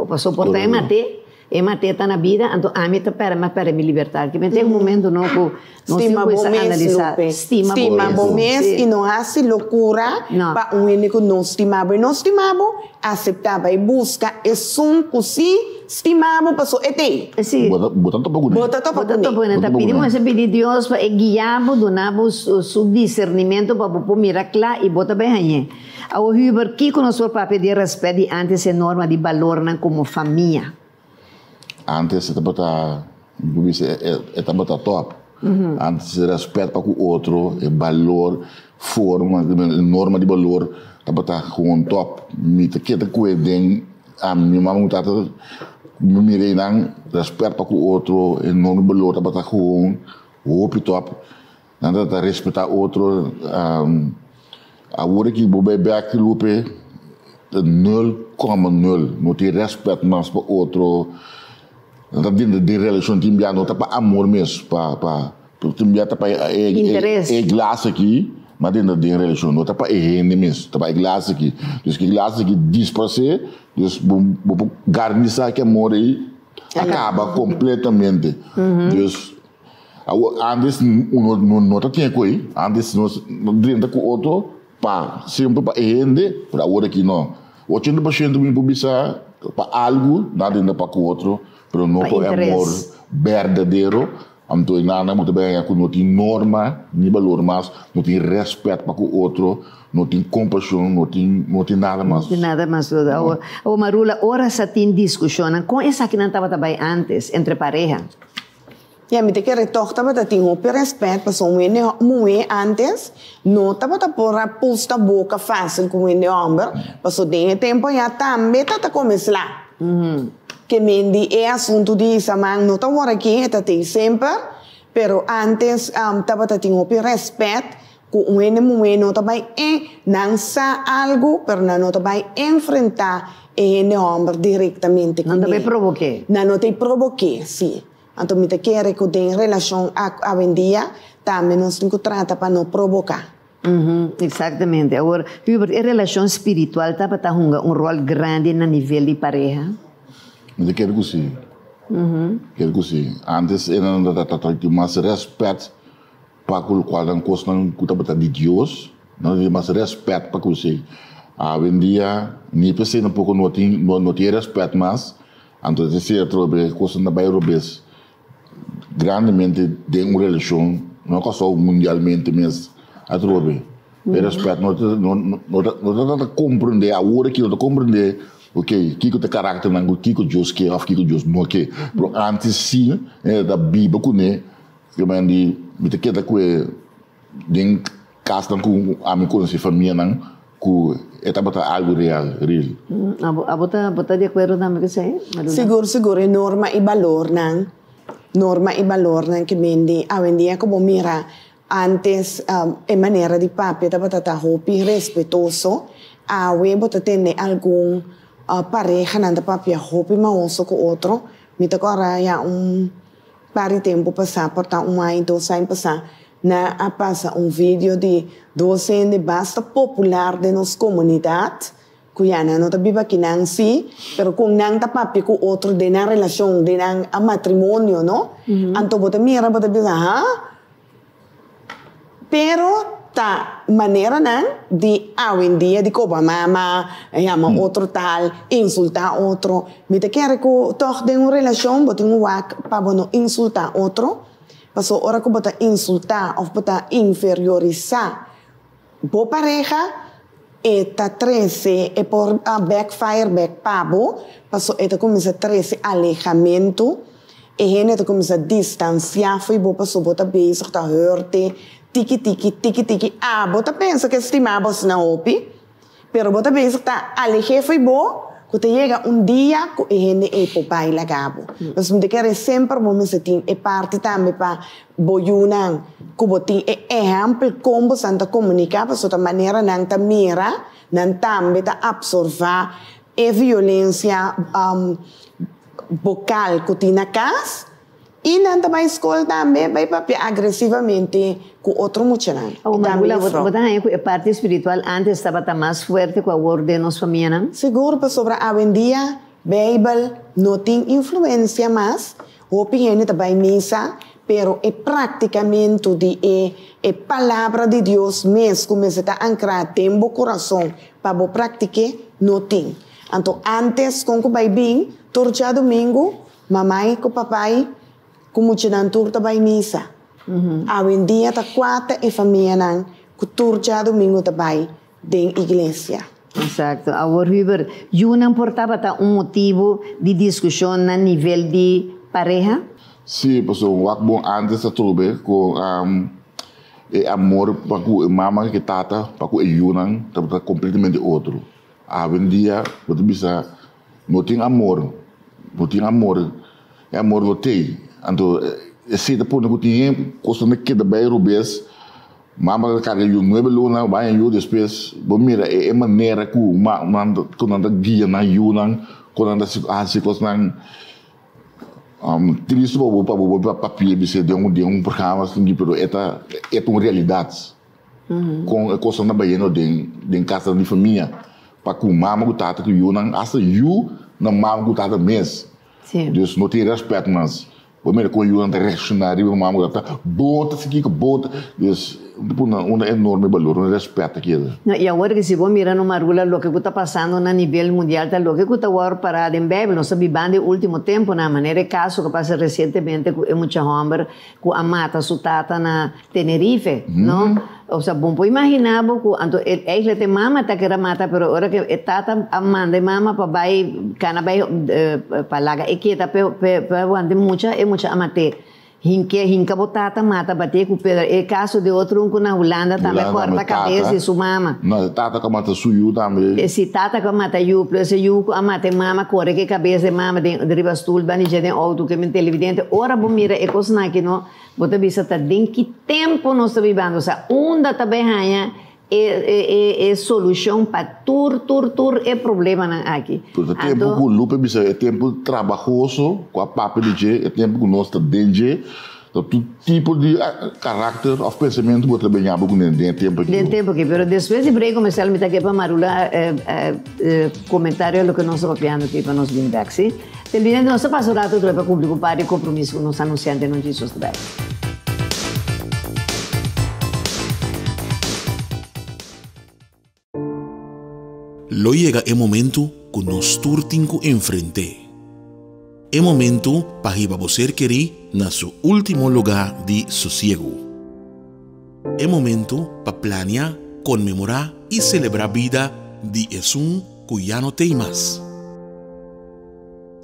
pasobra por ta e mat'é, e mat'é ta na bida, anto ami ta pèrdè, mi a pèrdè mi libertat. Ki mester un momento no ku nos tin Stima ku bo kuminsá mes, analisá. Lupe. Stima bo Stima mes. bo mes Sí. i no hasi lokura No. pa un hende ku no stima bo. E no stima bo, aseptá bai buska esun ku sí Stima bo paso e t'ei. Sí. Bo ta, bo ta topa kuné. Bo ta topa Bo ta kuné. topa kuné. Bo Ta ta topa pidi kuné. Moisés pidi Dios pa e guia bo, duna bo su, su discernimento pa bo por mira kla i bo ta bai hañ'é. Awor Hubert, kiko nos por papia di e rèspèt di ántes e norma di balornan komo famia? Ántes e tabata, mi por bisa, e, e tabata tòp. Ántes e rèspèt pa ku otro, e balor, forma, e norma di balor tabata gewoon tòp. Mi ta keda ku e den. Ami mama ku tata mi mira einan respet pa ku otro e norma balor tabata gewoon hopi top nan tabata respeta otro awor aki bo bai bek Lupe ta nul koma nul no tin respet mas pa otro nan ta denter den relashon tin bia no ta pa amor mes pa pa tin bia ta pa e glas aki. Ma den ta den relashon, no ta pa e hende mes, ta pa e glas aki. Dus ki glas aki disparsé, dus bo bo por garantisa ki amor ei a kaba kompletamente. Dus awor antes uno no no ta tin e koe, antes nos drenta ku otro pa semper pa e hende, pero awor aki no. 80% mi por bisa pa algu nan drenta pa ku otro, pero no Pa pa e amor interes. berdadero. Anto e nannan bo ta bay haña ku no tin norma ni balor mas, no tin rèspèt pa ku otro, no tin kompashon, no tin no tin nada mas. No tin nada mas. Awor, awor Marula, ora sa tin diskushonnan, kon esakinan tabata bay ántes entre pareha? Ya, mi ta kere tòg tabata tin hopi rèspèt pasobra un hende muhé ántes no tabata por a pusta boka fásil ku un hende hòmber, pasobra den e tempu ayá tambe ta ta kome sla. Ke men di e asuntu di Isaman no ta wor aki, e ta tei semper, pero antes tabata tin hopi rèspèt ku un hende muhé no ta bai e nan sa algu pero nan no ta bai enfrentá e hende hòmber direktamente Nan ta kuné. bai probok'é. Nan no ta probok'é, sí. Anto mi ta kere ku den relashon awendia tambe nos tin ku trata pa no proboká. Exactamente. Awor, Hubert, e relacion spiritual tabata hunga un rol grandi na nivel di pareha? Mi ta kere ku si. Kere ku si. Antes e nan ta tin mas respet pa ku lokual nan kosnan ku tabata di Dios, nan ta tin mas respet pa ku esei. Awendia ni p'esei tampoco no tin no tin e respet mas, anto esei atrobe kosnan ta bai robes. Grandemente den un relashon, no Kòrsou, mundialmente mes atrobe. E rèspèt no ta no ta no ta komprendé awor aki no ta komprendé ok kiko ta karakternan ku kiko Dios ke òf kiko Dios no ke. Pero ántes si e ta biba kuné, di mi ta keda ku e den Kasnan ku ami konosé famianan ku e tabata algu real, real. Abo abo ta bo ta di akuerdo tambe ku esei, Maruna? Sigur sigur e norma i balornan, norma i balornan ke bende awendia ku bo mira antes e manera di papia tabata ta hopi respetoso, awe bo ta tende algun parehanan ta papia hopi mahoso ku otro, mi ta kòrda ya un Par di tempu pasá, por ta un aña, dos aña pasá, nan a pasa un video di dos hende basta popular den nos komunidat, ku ya nan no ta biba akinan sí, pero kon nan ta papia ku otro den nan relashon, den nan matrimonio, no? Anto bo ta mira, bo ta bisa, ha? Pero ta maneranan di awendia di koba mama, yama otro tal, insultá otro. Mi ta kere ku tòg den un relashon bo tin un wak pa bo no insultá otro, pasobra ora ku bo ta insultá òf bo ta inferiorisá bo pareha, e ta trese, e por backfire bèk pa bo, pasobra e ta kuminsá trese alehamentu. E hende ta kuminsá distansiá fo'i bo pasobra bo ta bezig ta hurt'e tiki tiki, tiki tiki. Abo ta pensa ku e stima bo asina hopi, pero bo ta bezig ta aleh'é fo'i bo. Ku ta yega un dia ku e hende ei por bai laga bo. Pues mi ta kere semper bo mester tin e parti tambe pa bo yunan ku bo tin e ehèmpel kon bosan ta komuniká pasobra ta manera nan ta mira nan tambe ta apsorvá e violensia bokal ku tin na kas. I nan ta bai skol tambe, bai papia agresivamente ku otro muchanan. Awor, I tambe Margula, bo juffrouw. bo ta haña ku e parti spiritual ántes tabata mas fuerte ku awor den nos famianan? Sigur, pasobra awendia Beibel no tin influensia mas. Hopi hende ta bai misa, pero e praktikamentu di e e Palabra di Dios mes ku mester ta ankrá den bo kurason pa bo praktik'é, no tin. Anto ántes kon ku bai bin tur djadumingu, Mamai ku papai ku muchanan tur ta bai misa. Awendia ta kuata e famianan ku tur djadumingu ta bai den iglesia. Exacto. Awor Hubert, yunan por tabata un motibu di diskushon na nivel di pareha? Sí, pasobra wak bon antes ta trobe ku e amor pa ku e mama ku e tata pa ku e yunan tabata kompletamente otro. Awendia bo ta bisa No tin amor, no tin amor, e amor no tei. Anto esei ta pone ku tin hende kosnan ta keda bai robes, mama ta karga yu nuebe luna, baña yu despues bo mira e manera ku nan ku nan ta guia nan yunan, ku nan ta hasi kosnan tristu pa bo pa bo papia bisei den un programa asin pero e ta e ta un realidat. Kon e kosnan ta bayendo den den kasnan di famia pa ku mama ku tata ku yunan asta yu na mama ku tata mes. Dus no tin rèspèt mas. Bo mira kon yunan ta reakshoná riba mama ku tata, bo ta sigui ku bo ta dus ta pone un enorme balor, un rèspèt ta keda. No, i awor ki si bo mira no Marula loke ku ta pasando na nivel mundial ta loke ku ta wòrdu pará den Beibel. Nos ta bibando e último tempunan, manera e kaso ku a pasa resientemente ku e mucha hòmber ku a mata su tata na Tenerife, no? Osea, bon por imaginá bo ku anto e eigenlijk e mama ta kere mata, pero ora ku e tata a manda e mama pa bai kana bai pa laga e keta p'e p'e wanta e mucha, e mucha a mat'é. Hink'é, hinka bo tata mata, batié ku pedra. E kaso di otro un ku na Hulanda tambe a kòrta kabes di su mama. No, e tata ku a mata su yu tambe. E si tata ku a mata yu, plus e yu ku a mata e mama kore ku e kabes di e mama den riba stul banda dje den outo ku e men televidente. Ora bo mira e kosnan aki no. Bo ta bisa ta den ki tempu nos ta bibando, osea unda ta bay haña e e e solucion pa tur tur tur e problemanan aki. Pero ta tempu Anto. ku Lupe bisa e tempu trabahoso ku a papia di dje, e tempu ku nos ta den dje, ta tur tipo di karakter òf pensamentu bo ta bay ñaba kuné den e tempu aki. Den tempu aki, pero despues di break komersial mi ta ke pa Marula komentario loke nos ta papiando aki pa nos bini bek, si? Televidente, nos ta pasa un rato otro pa cumpli cu par di compromiso cu nos anunciante non Jesus ta bay. Lo yega e momento cu nos tur tin cu enfrent'é. E momento pa hiba bo ser kerí na su último lugá di sosiegu. E momento pa plania, konmemorá i selebrá bida di esun ku ya no t'ei mas.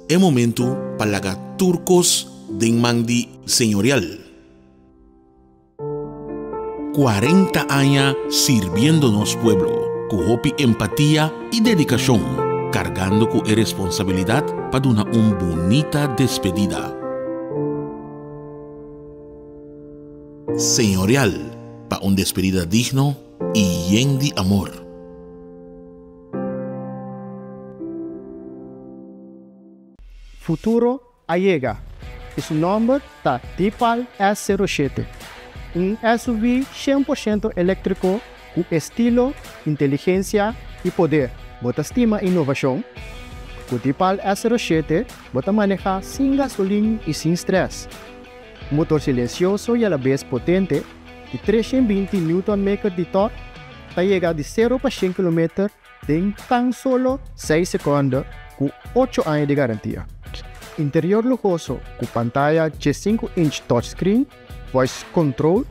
E momento pa laga tur kos den man di Señorial. 40 aña sirbiendo nos pueblo ku hopi empatia i dedikashon, kargando ku e responsabilidat pa duna un bunita despedida. Señorial pa un despedida digno i yen di amor. Futuro a yega y su nomber ta Deepal S sero shete, un SUV shen por shento electrico cu estilo, inteligencia y poder. Bo ta stima innovacion? Cu Deepal S sero shete bo ta maneha sin gasolin y sin stress. Un motor silencioso y alabes potente di 320 Newton meter di torque ta yega di sero pa shen kilometer den tan solo seis seconde cu ocho aña di garantia. Interior luhoso cu pantaya 15 inch touchscreen, voice control,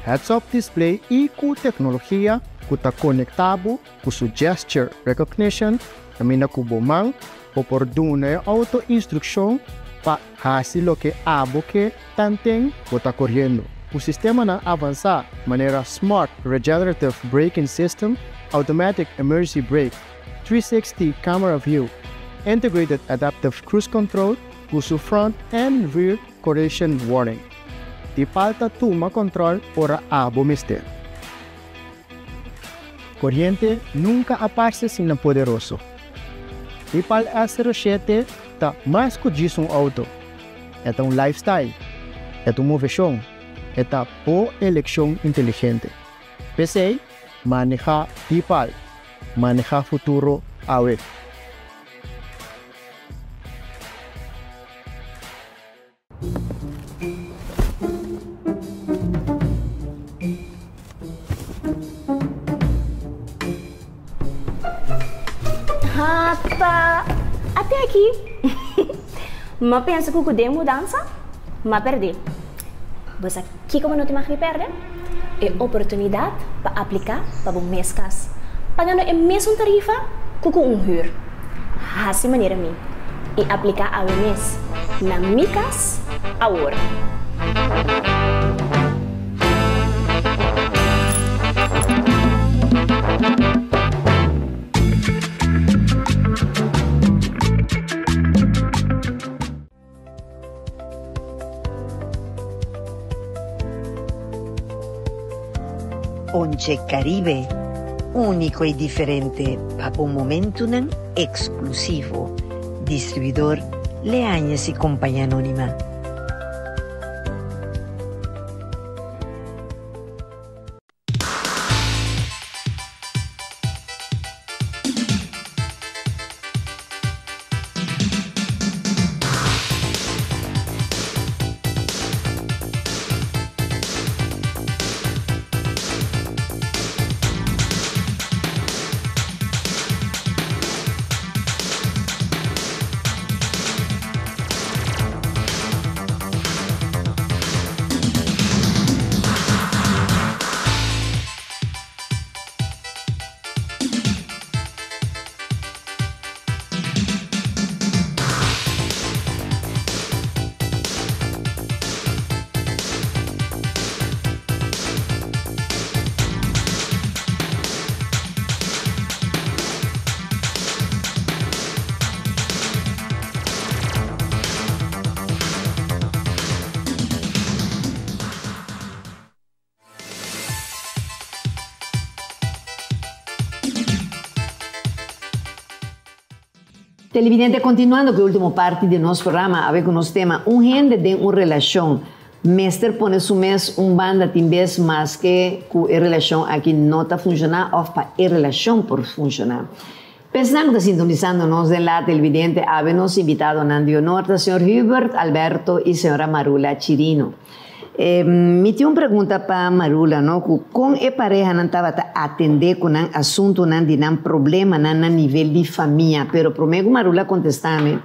heads-up display y cu tecnologia cu ta conecta bo cu su gesture recognition caminda cu bo man bo por duna e auto instruccion pa haci loke abo ke tanten bo ta coriendo. Cu sistemanan avansa manera Smart Regenerative Braking System, Automatic Emergency Brake, 360 Camera View. Integrated Adaptive Cruise Control ku su front and rear collision warning. Deepal ta tuma kòntròl ora abo mester. Koriente nunka a parse asina poderoso. Deepal S 07 ta mas ku djis un outo. E ta un lifestyle. E ta un moveshon. E ta bo elekshon inteligente. P'esei, manehá Deepal. Manehá futuro awe. Hata, ate aki. M'a pensa ku ku den mudansa, m'a pèrdè. Bo sa kiko bo no tin mag di pèrdè? E oportunidat pa apliká pa bo mes kas, pagando e mesun tarifa ku ku un hür. Hasi manera mi i apliká awe mes na Mi Kas Awor! Ponche Caribe, úniko i diferente pa bo momentunan eksklusivo. Distribuidor Leañez y Compañía Anónima. Televidente, continuando cu e ultimo parti di nos programa, awe cu nos tema, Un hende den un relacion mester pone su mes un banda tin bes maske cu e relacion aki no ta funciona of pa e relacion por funciona. P'esnan ku ta sintonisando nos den la televidente awe nos invitadonan di honor ta señor Hubert Alberto y señora Marula Chirino. Mi tin un pregunta pa Marula no, ku kon e parehanan tabata atende ku nan asuntunan di nan problemanan na nivel di famia, pero prome ku Marula kontesta mi,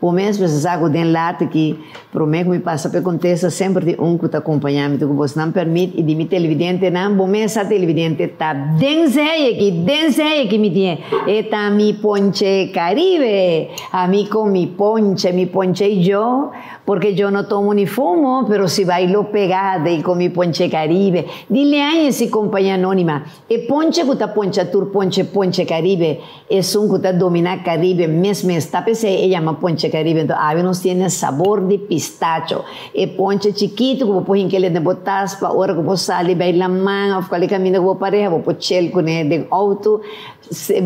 Bo mes mester sa ku den lata ki promé ku mi pasa pa e kontesta semper tin un ku ta kompañá mi. Ta ku bosnan pèrmit i di mi televidentenan, bo mes sa televidente ta den seye ki, den seye ki mi tin e. E ta mi ponche Caribe. Ami con mi ponche, mi ponche y yo, porque yo no tomo ni fumo, pero si bailo pegada y con mi ponche Caribe. Di Leañez y Compañía Anónima. E ponche ku ta poncha tur ponche, ponche Caribe. Esun ku ta dominá Karibe mes mes ta p'esei e yama ponche Karibe. Enton awe nos tiene sabor di pistacho. E ponche chikitu ku bo por hink'el den bo tas pa ora ku bo sali bai laman òf kualke kaminda ku bo pareha bo por chel kuné den outo.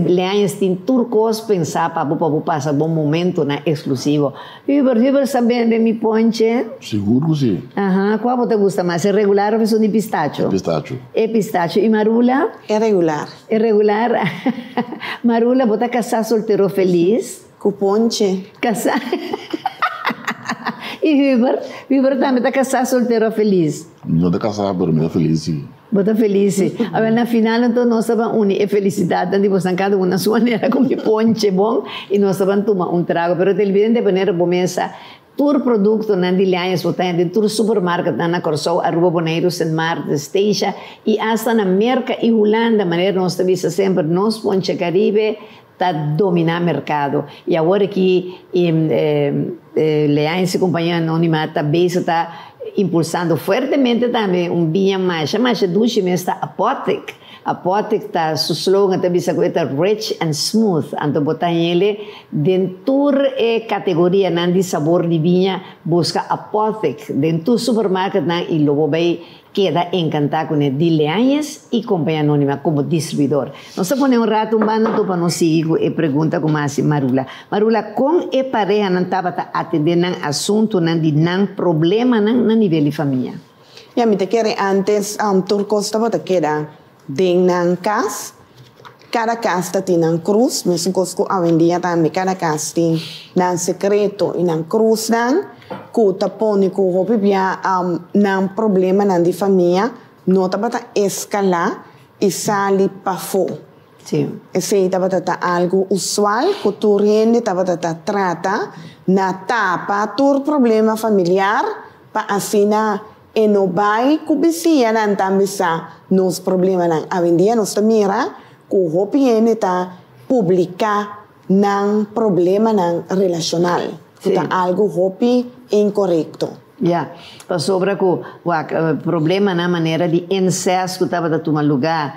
Leañas tin tur kos pensá pa bo pa bo pasa bo momentunan eksklusivo. Hubert, Hubert sa bende mi ponche? Sigur ku si. Aha, kua bo ta gusta mas, e regular òf esun di pistacho? E pistacho. E pistacho. I Marula? E regular. E regular. Marula, bo ta kasá soltero felis? Ku ponche. Kasá. I Hubert? Hubert tambe ta kasá soltero felis? Mi no ta kasá, pero mi ta felis si. Bo ta felis si. Awel, na final anto nos ta ban uni e felisidatnan di bosnan kada un na su manera ku mi ponche bon i nos ta ban tuma un trago. Pero televidente manera bo mesa Tur produktonan di Lions bo ta hende den tur supermarketnan na Kòrsou, Aruba, Boneiru, Sint Maarten, Statia i asta na Merka i Hulanda. Manera nos ta bisa semper, nos Ponche Caribe ta dominá merkado. I awor aki Leañez i Compañía Anónima ta bezig ta impulsando fuertemente tambe un biña masha masha dushi mes ta Apotek. Apothec ta su slogan ta bisa ku e ta rich and smooth, anto bo ta hende den tur e kategorianan di sabor di biña, buska Apothec den tur supermarketnan i lo bo bai keda enkantá kuné di Leañez i Compañía Anónima komo distribuidor. Nos ta pone un rato un banda anto pa nos sigui ku e pregunta ku m'a hasi Marula. Marula, kon e parehanan tabata atendé nan asuntunan di nan problemanan na nivel di famia? Ya, mi ta kere antes tur kos tabata keda den nan kas. Kada kas ta tin nan krus, mesun kos ku awendia tambe kada kas tin nan sekreto i nan krusnan ku ta pone ku hopi bia nan problemanan di famia no tabata eskalá i sali pafó. Esei tabata ta algu usual ku tur hende tabata ta trata na tapa tur problema familiar pa asina e no bai ku bisiñanan tambe sa nos problemanan. Awendia nos ta mira ku hopi hende ta publiká nan problemanan relashonal, ku ta algu hopi inkorekto. Ya, pasobra ku wak problemanan manera di incest ku tabata tuma lugá,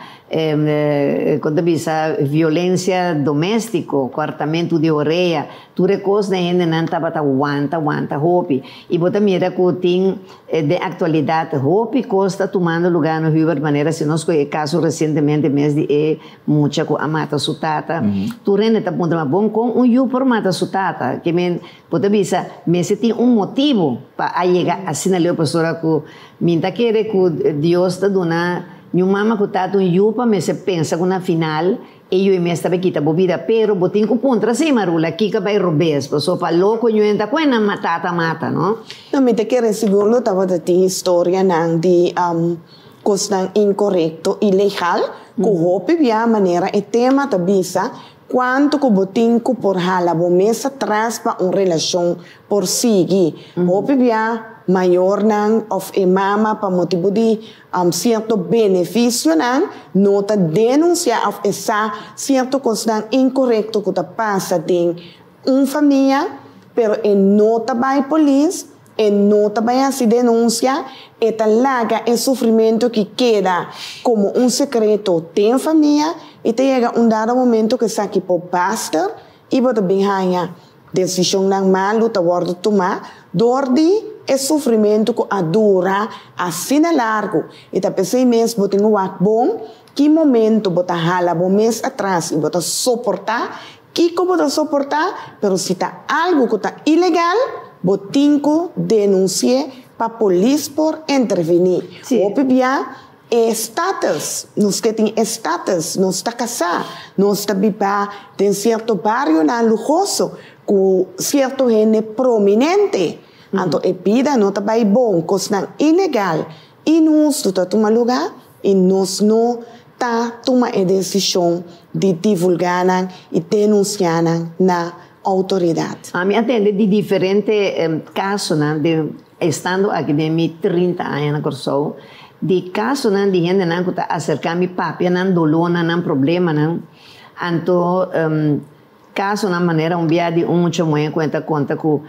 kon ta bisa violensia doméstiko, kòrtamentu di orea, tur e kosnan hendenan tabata wanta wanta hopi. I bo ta mira ku tin den aktualidat hopi kos ta tumando lugá no Hubert manera si nos kohe e kaso resientemente mes di e mucha ku a mata su tata, tur hende ta puntra ma bon kon un yu por mata su tata? Ke men Bo ta bisa, Mester tin un motibu pa a yega asina leu pasobra ku mi ta kere ku Dios ta duna mi un mama ku tata un yu pa mester pensa ku na final e yu e mes ta bai kita bo bida. Pero bo tin ku puntra si, Marula, kiko a bai robes? Pasobra pa loko ñu enta ku e nan tata mata, no? No, mi ta kere sigur lo tabata tin historianan di kosnan inkorekto, ilegal, ku hopi bia manera e tema ta bisa Cuanto cu bo tin cu por hala bo mes atras pa un relacion por sigui? Hopi bia mayornan of e mama pa motibu di cierto beneficionan no ta denuncia of e sa cierto cosnan incorecto cu ta pasa den un famia pero e no ta bay polis, e no ta bay haci denuncia, e ta laga e sufrimento ki keda como un secreto den famia y ta yega un dado momento cu esaki por basta y bo ta bin haya decisionnan malo ta wordo tuma door di e sufrimento cu a dura asina largo y ta pesey mes bo tin cu wak bon ki momento bo ta hala bo mes atras y bo ta soporta Kiko bo ta soportá, pero si ta algu ku ta ilegal, bo tin ku denunsi'é pa polis por intervení. Hopi bia e status, nos ke tin e status, nos ta kasá, nos ta bibá den sierto barionan luhoso ku sierto hende prominente, anto e bida no ta bai bon, kosnan ilegal, inhustu ta tuma lugá i nos no ta tuma e desishon di divulgá nan i denunsiá nan na outoridat. Ami a tende di diferente kasonan den estando aki den mi 30 aña na Kòrsou, di kasonan di hendenan ku ta aserká mi papia nan dolónan, nan problemanan. Anto kasonan manera un bia di un mucha muhé ku e ta konta ku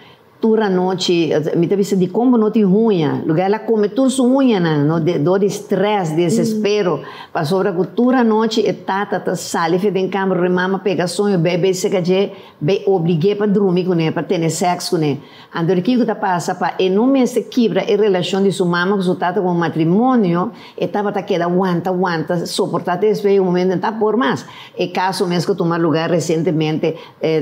Tur anochi, mi ta bisa dikon bo no tin huña? Lugar el a kome tur su huñanan, no, dor di stress, desespero, pasobra ku tur anochi e tata ta sali fe den kamber ora e mama pega soño, bei bei seka dje, bei oblig'é pa drumi kuné, pa tene sèks kuné. Anto di kiko ta pasa? Pa e no mester kibra e relashon di su mama ku su tata komo matrimonio, e tabata keda wanta, wanta, soportá te despues un momento e no ta por mas. E kaso mes ku tuma lugar resientemente,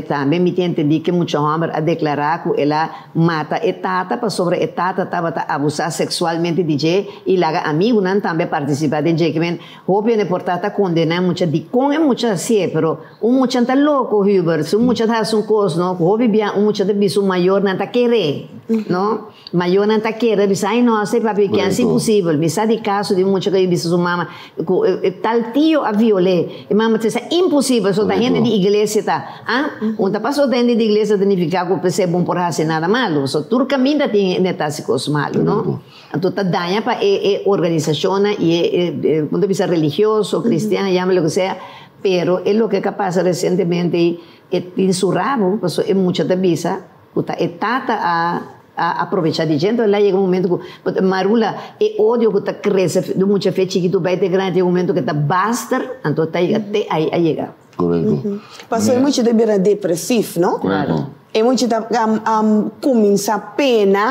Tambe mi tin entendí ku e mucha hòmber a deklará ku el a mata e tata pasobra e tata tabata abusá seksualmente di dje i laga amigunan tambe partisipá den dje. Kimen hopi hende por ta ta kondená e mucha dikon e mucha hasié, pero un mucha ta loko, Hubert. Si un mucha ta hasi un kos, no, ku hopi bia un mucha ta bisa un mayornan ta keré, no. Mayornan ta kere bisa, Ay no, asei papi, ke ansi posibel. Mi sa di kaso di un mucha ku a bisa su mama ku e tal tio a viol'é. E mama ta bisa, Imposibel, so ta hende di iglesia ta. Ah, un ta paso ta hende di iglesia ta nifiká ku p'esei bon por hasi nada malu. So tur kaminda tin hende ta hasi kos malu, no? Anto ta daña pa e e organisashonnan i e e kon ta bisa religioso, kristian, yama loke sea, pero e loke ka pasa resientemente ei, e tin su rabu, pasobra e mucha ta bisa, Ku ta e tata a a aprovecha di dje. Enton el a yega un momento ku Marula e odio ku ta krese di mucha fe chikitu bai te grandi yega un momento ku ta baster anto ta yega te ai a yega. Korekto. Pasobra e mucha ta bira depresif, no? Korekto. E mucha ta kuminsá pena,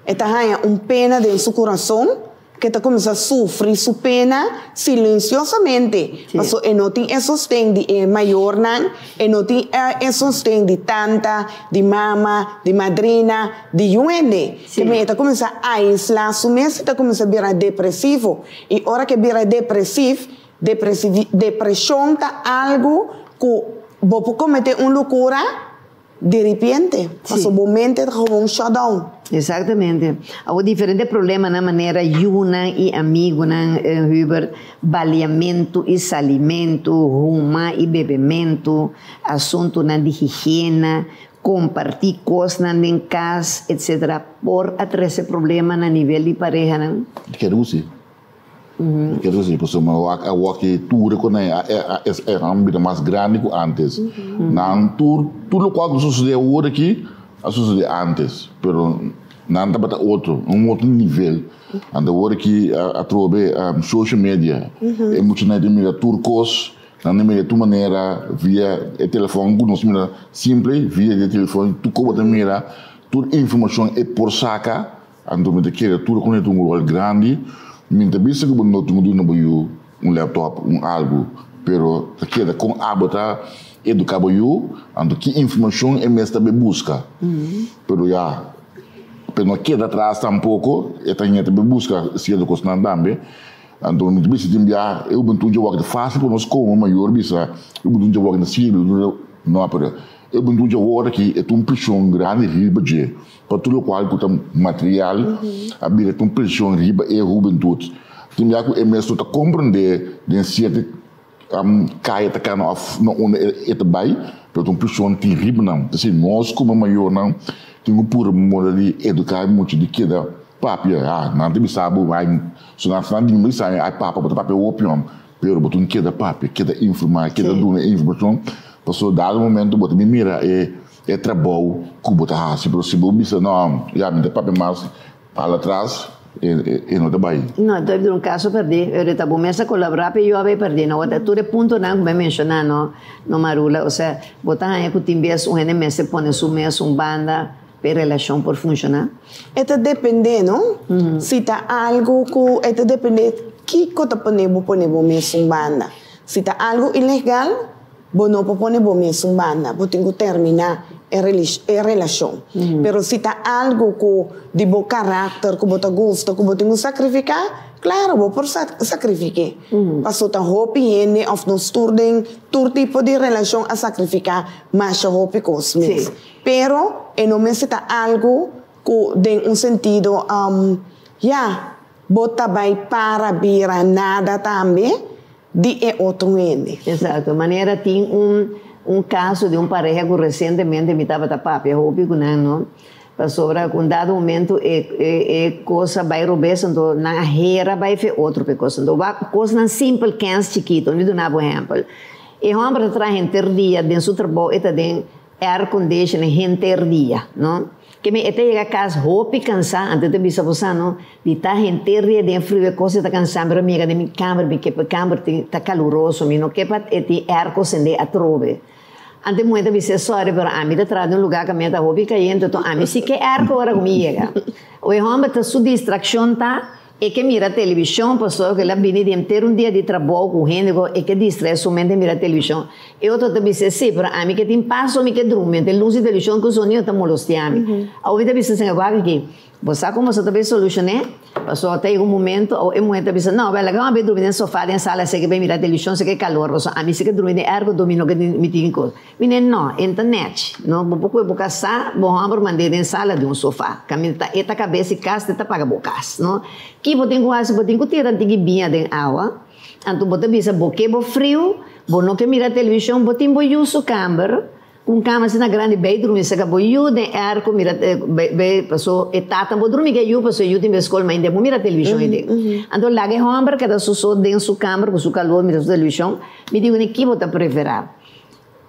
e ta haña un pena den su kurason. Ke ta kuminsá sufri su pena silensiosamente, paso e no tin e sosten di e mayornan, e no tin e sosten di tanta, di mama, di madrina, di yun hende. Ke men e ta kuminsá aislá su mes, e ta kuminsá bira depresivo. I ora ke bira depresif, depreshon ta algu ku bo por kometé un lokura. Di ripiente, paso bo mente ta gewoon shut down. Exactamente. Awor diferente problemanan manera yunan y amigunan, Hubert, baliamentu y salimentu, huma y bebementu, asuntunan di higiena, comparti cosnan den cas, etc. Por a trece problema na nivel di parehanan. Kere cu si. Kere si, pasobra mi wak awor ki tur e konai a e a bira mas grandi ku antes. Nan tur tur lokual ku sosodé awor aki a sosodé antes, pero nan tabata otro, un otro nivel. Anto awor aki atrobe social media, e muchanan ta mira tur kos, nan ta mira tur manera via e telefòn ku nos mira simple via di e telefòn tur kos bo ta mira, tur informashon e por saka. Anto mi ta kere tur ku ta un ròl grandi. Mi ta bisa ku bo no tin ku duna bo yu un laptop, un algu, pero ta keda kon abo ta eduká bo yu, anto ki informashon e mes ta bai buska. Pero ya, pero no keda atras tampoko, e ta ñe ta bai buska sierto kosnan tambe. Anto mi ta bisa tin bia e hubentud dje wòrdu fásil pa nos komo mayor bisa e hubentud dje wòrdu na sirbi, no, pero e hubentud dje wòrdu aki e ta un preshon grandi riba dje. Pa tur lokual ku ta material a bira ta un preshon riba e hubentut. Tin bia ku e mes no ta komprendé den sierto kaya ta kana òf na unda e ta bai, pero ta un preshon tin riba nan. P'esei nos komo mayornan tin ku puru moda di eduká e mucha di keda papia. Ah, nan ta bisa bo, ai, so nan nan di bisa ai papa bo ta papia hopi hòm, pero bo tin keda papia, keda informá, keda duna e informashon, pasobra dado momento bo ta bin mira e E trabou ku bo ta hasi, pero si bo bisa no, ya mi ta papia mas hala atras, e no ta bai. No, ta un kaso pèrdí. Eurita bo mes a kolaborá p'e yu a bai pèrdí. No, tur e puntonan ku mi a menshoná no, no Marula. Osea, bo ta haña ku tin bes un hende mester pone su mes un banda p'e relashon por funshoná? E ta dependé, no? Si ta algu ku e ta dependé kiko ta pone bo pone bo mes un banda. Si ta algu ilegal, Bo no por pone bo mes un banda, bo tin cu termina e e relacion. Pero si ta algo cu di bo caracter cu bo ta gusta, cu bo tin cu sacrifica, claro bo por sacrifique. Paso ta hopi hende of nos tur den tur tipo di relacion a sacrifica masha hopi cos mes. Pero e no mester ta algo cu den un sentido, ya, bo ta bay para bira nada tambe. Di e otro hende. Exacto. Manera tin un un caso di un pareha cu recientemente mi tabata papia hopi cu nan no, pasobra cu un dado momento e e e cos a bay robes anto nan a hera bay fe otro pe cos. Anto wak cosnan simpel kens chikito. Mi duna bo ehempel. E homber ta traha henter dia den su trabou e ta den Air conditioning henter dia, no? Ke mi e ta yega kas hopi kansá, anto e ta bisa bo sa no, di ta henter dia den friu e kos e ta kansá, pero mi yega den mi kamber, mi ke pa e kamber tin ta kaluroso, mi no ke pa e tin airco sendé atrobe. Anto e muhé ta bis'é, sorry, pero ami ta traha den un lugá kaminda ta hopi kayente, anto ami si ke airco ora ku mi yega. O e hòmber ta su distrakshon ta E ke mira televishon pasobra ku el a bini di henter un dia di trabou ku hende ku e ke distrae su mente mira televishon. E otro ta bisa si, pero ami ke tin pas so mi ke drumi, ante lus di televishon ku sonido ta molostia mi. Awor mi ta bisa señor wak aki, bo sa komo bo ta bay solushoné? Pasobra ta yega un momento awo e muher ta bisa no, bel laga mi a bay drumi den sofa den sala esei ke bay mira televishon esei ke kalor pasobra ami si ke drumi den airco dor mi no ke mi tin kos. Mi ne no, e ta nèchi. No, bo por kohe bo kasá, bo hòmber mand'é den sala di un sofá. Kaminda ta e ta kabes di kas, te ta paga bo kas, no. Ki bo tin ku hasi? Bo tin ku tira tiki biña den awa, anto bo ta bisa bo ke bo friu, bo no ke mira televishon, bo tin bo yu su kamber, ku un kama asina grandi, bai drumi saka bo yu den airco, mira bai paso e tata bo drumi ku e yu paso e yu tin bai skol mainta bo mira televishon ei den. Anto laga e hòmber keda su so den su kamber ku su kalor mira su televishon. Mi di ku ne ki bo ta preferá?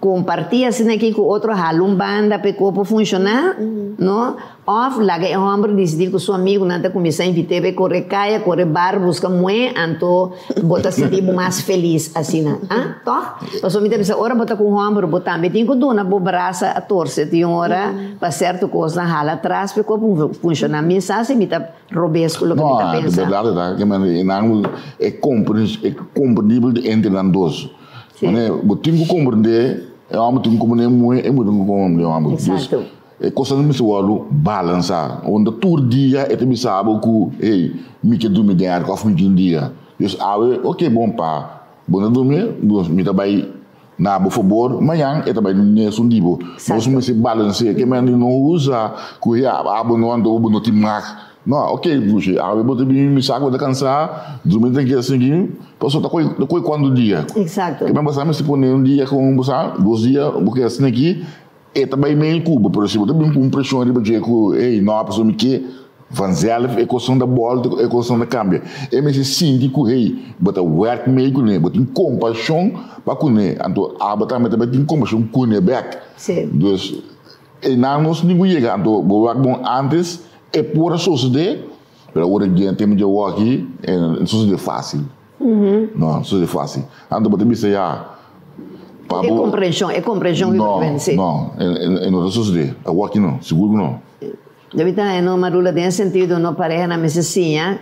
Kompartí asina aki ku otro hala un banda pa e kopo funshoná, no? Òf laga e hòmber disidí ku su amigunan ta kuminsá invit'é pa e kore kaya, kore bar, buska muhé, anto bo ta sinti bo mas felis asina. Ah, tòg? Pasobra mi ta bisa ora bo ta ku un hòmber bo tambe tin ku duna bo brasa a torse tin ora pa sèrto kosnan hala atras pa e kopo funshoná. Mi sa si mi ta robes ku loke mi ta pensa. No, di bèrdat ta, ke manera nan e komprendibel di entre nan dos. Mane, bo tin ku komprendé e hòmber tin ku komprendé e muhé, e muhé tin ku komprendé e hòmber. Exacto. Dus, e kosnan mester wòrdu balansá. Unda tur dia e ta bisa bo ku, hey, mi ke durmi den airco òf mi ke un dia. Dus awe, oke, bon pa, bo no durmi, dus mi ta bai na bo fabor, mañan e ta bai nesun di bo. Nos mester balans'é. Ke manera di no usa ku, hey, abo no anto bo no tin mag. No, ok, Gushi, awe bo ta bini mi sa ku bo ta kansá, drumi ta keda sigui, pasobra ta koi, ta koi kuantu dia. Exacto. Ke men bo sa mester pone un dia kon bo sa, dos dia bo keda asina aki, e ta bai mei ku bo, pero si bo ta bini ku un preshon riba dje ku, ey, no, pasobra mi ke, vanzelf e kosnan ta bòlta, e kosnan ta kambia. E mester sinti ku, hey, bo ta wèrk mei kuné, bo tin kompashon pa kuné, anto abo tambe ta bai tin kompashon kuné bèk. Sí. Dus, einan nos tin ku yega, anto bo wak bon antes. E por a sosodé, pero awor e gen tempu dje awor aki, e no sosodé fásil. No, no sosodé fásil. Anto bo ta bisa ya, pa E bo. komprenshon, e komprenshon ku No, ta vense. no, e no ta sosodé. Awor aki no, sigur ku no. Debí ta haña no, Marula, den e sentido no parehanan mester siña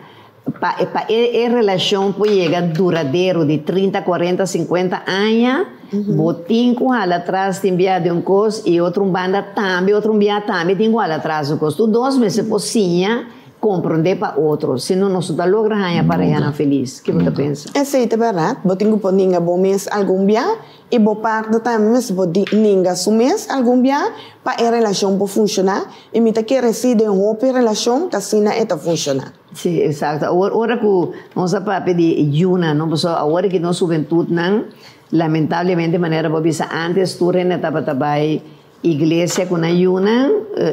Pa e pa e e relashon por yega duradero di trinta, kuarenta, sinkuenta aña, bo tin ku hala atras tin bia di un kos i otro un banda tambe otro un bia tambe tin ku hala atras un kos. Tur dos mester por siña komprondé pa otro, si no nos no ta logra haña parehanan felis. Ke bo ta pensa? Esei ta bèrdat, bo tin ku por ninga bo mes algun bia I bo parto tambe mester por di ninga su mes algun bia pa e relashon por funshoná, i mi ta kere si den hopi relashon ta asina e ta funshoná. Sí, exacto. Awor ora cu nos a papia di yunan, no, pasobra awor aki nos hubentudnan, lamentablemente manera bo a bisa antes tur hende tabata bay Iglesia cu nan yunan,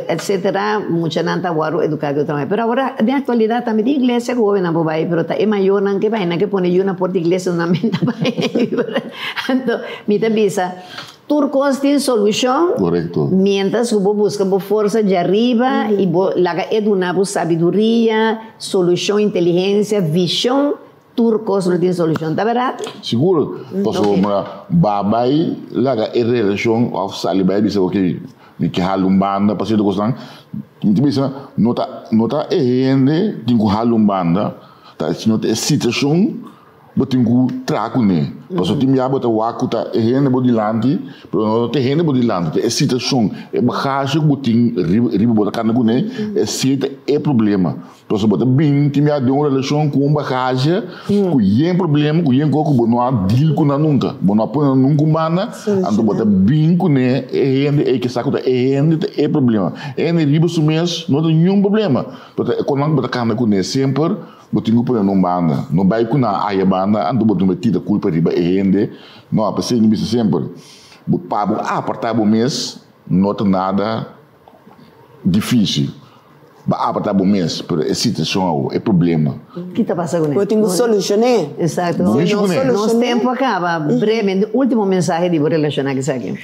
etcetera, muchanan ta wòrdu educa di otro manera. Pero awor den actualidad tambe tin iglesia cu hobennan por bai, pero ta e mayornan ke bai, nan ke pone yu na porta iglesia nan men ta bai. Anto mi ta bisa, tur cos tin solucion, mientras cu bo busca bo forsa djariba y bo laga e duna bo sabiduria, solucion, inteligencia, vision. Tur kos lo tin solushon, ta bèrdat? Sigur, pasobra ba bai laga e relashon òf sali bai bisa oke mi ke hala un banda pa sierto kosnan, mi ta bisa no ta no ta e hende tin ku hala un banda, ta sino ta e situashon bo tin ku traha kuné. Pasobra tin bia bo ta wak ku ta e hende bo dilanti, pero no ta e hende bo dilanti, ta e situashon, e bagashi ku bo tin riba riba bo ta kanda kuné, esei ta e problema. Entonces bo ta bin tin bia den un relashon ku un bagashi ku yen problema, ku yen kos ku bo no a deal ku nan nunka. Bo no a pone nan nunka un banda, anto bo ta bin kuné e hende ei ke sa ku ta e hende ta e problema. E hende riba su mes no ta niun problema, pero ta e kosnan ku bo ta kanda kuné semper bo tin ku pone nan un banda. No bai ku nan aya banda anto bo tin tira kulpa riba e hende. No, p'esei mi bisa semper, bo pa bo aparta bo mes no ta nada Difícil. Bo apartá bo mes, pero e situacion awo, e problema. Ki ta pasa kuné? Bo tin ku solucion'é. Exacto. Bo mishi kuné. Nos tempu a kaba. Brevemente, último mensahe di bo relashoná ku esaki.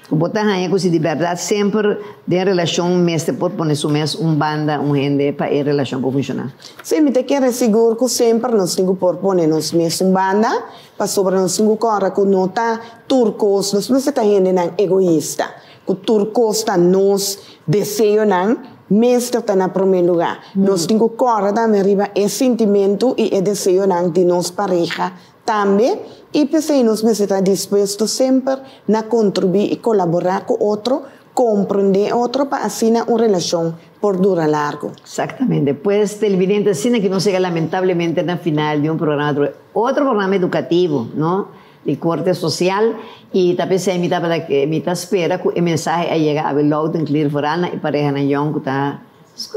Ku bo ta haña ku si di bèrdat semper den relashon mester por pone su mes un banda, un hende pa e relashon por funshoná? Sí, mi ta kere sigur ku semper nos tin ku por pone nos mes un banda, pasobra nos tin ku kòrda ku no ta tur kos, nos mester ta hendenan egoista. Ku tur kos ta nos deseonan mester ta na promé lugá. Nos tin ku kòrda tambe riba e sintimentu i e deseonan di nos pareha tambe, i p'esei nos mester ta dispuesto semper na kontribuí i kolaborá ku otro, komprendé otro pa asina un relashon por dura largu. Exactamente. Pues televidente, asina ki nos yega lamentablemente na final di un programa, otro programa edukativo, no? Di Corte Social y ta pesey mi tabata mi ta spera cu e mensahe a yega awe loud and clear vooral na e parehanan yong cu ta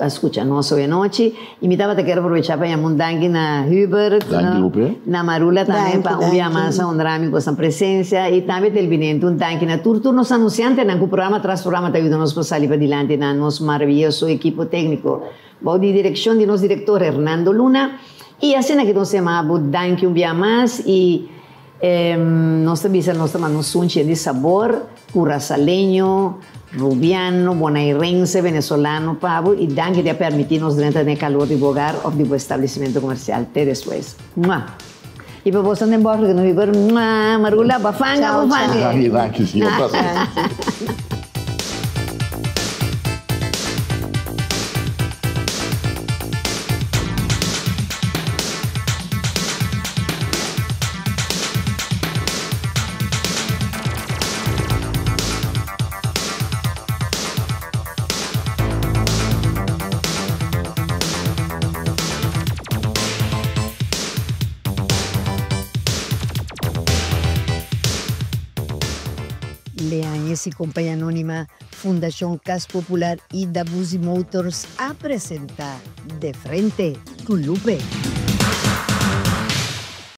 a scucha nos hoy anochi y mi tabata kier aprovecha pa yama un danki na Hubert Danki Lupe. na Marula tambe Danki, pa un bia danki. mas a honra mi cu boso presencia y tambe televidente un danki na tur tur nos anunciantenan cu programa tras programa ta yuda nos pa sali padilanti na nos maraviyoso ekipo tecnico bou di direccion di nos director Hernando Luna y asina ki nos yama bo danki un bia mas y. Nos ta bisa nos ta manda un sunchi di sabor Curasaleño, Rubiano, Bonairense, Venezolano pa bo y danki di a permiti nos drenta den e calor di bo hogar of di bo establecimento comercial. Te despues. Mua! Y pa boso den bofre que no vigor, mua! Marula, bafanga, bafanga! Danki, danki, si, un placer. Leañez y Compañía Anónima, Fundacion Cas Popular y Dabuzi Motors a presenta De Frente cu Lupe.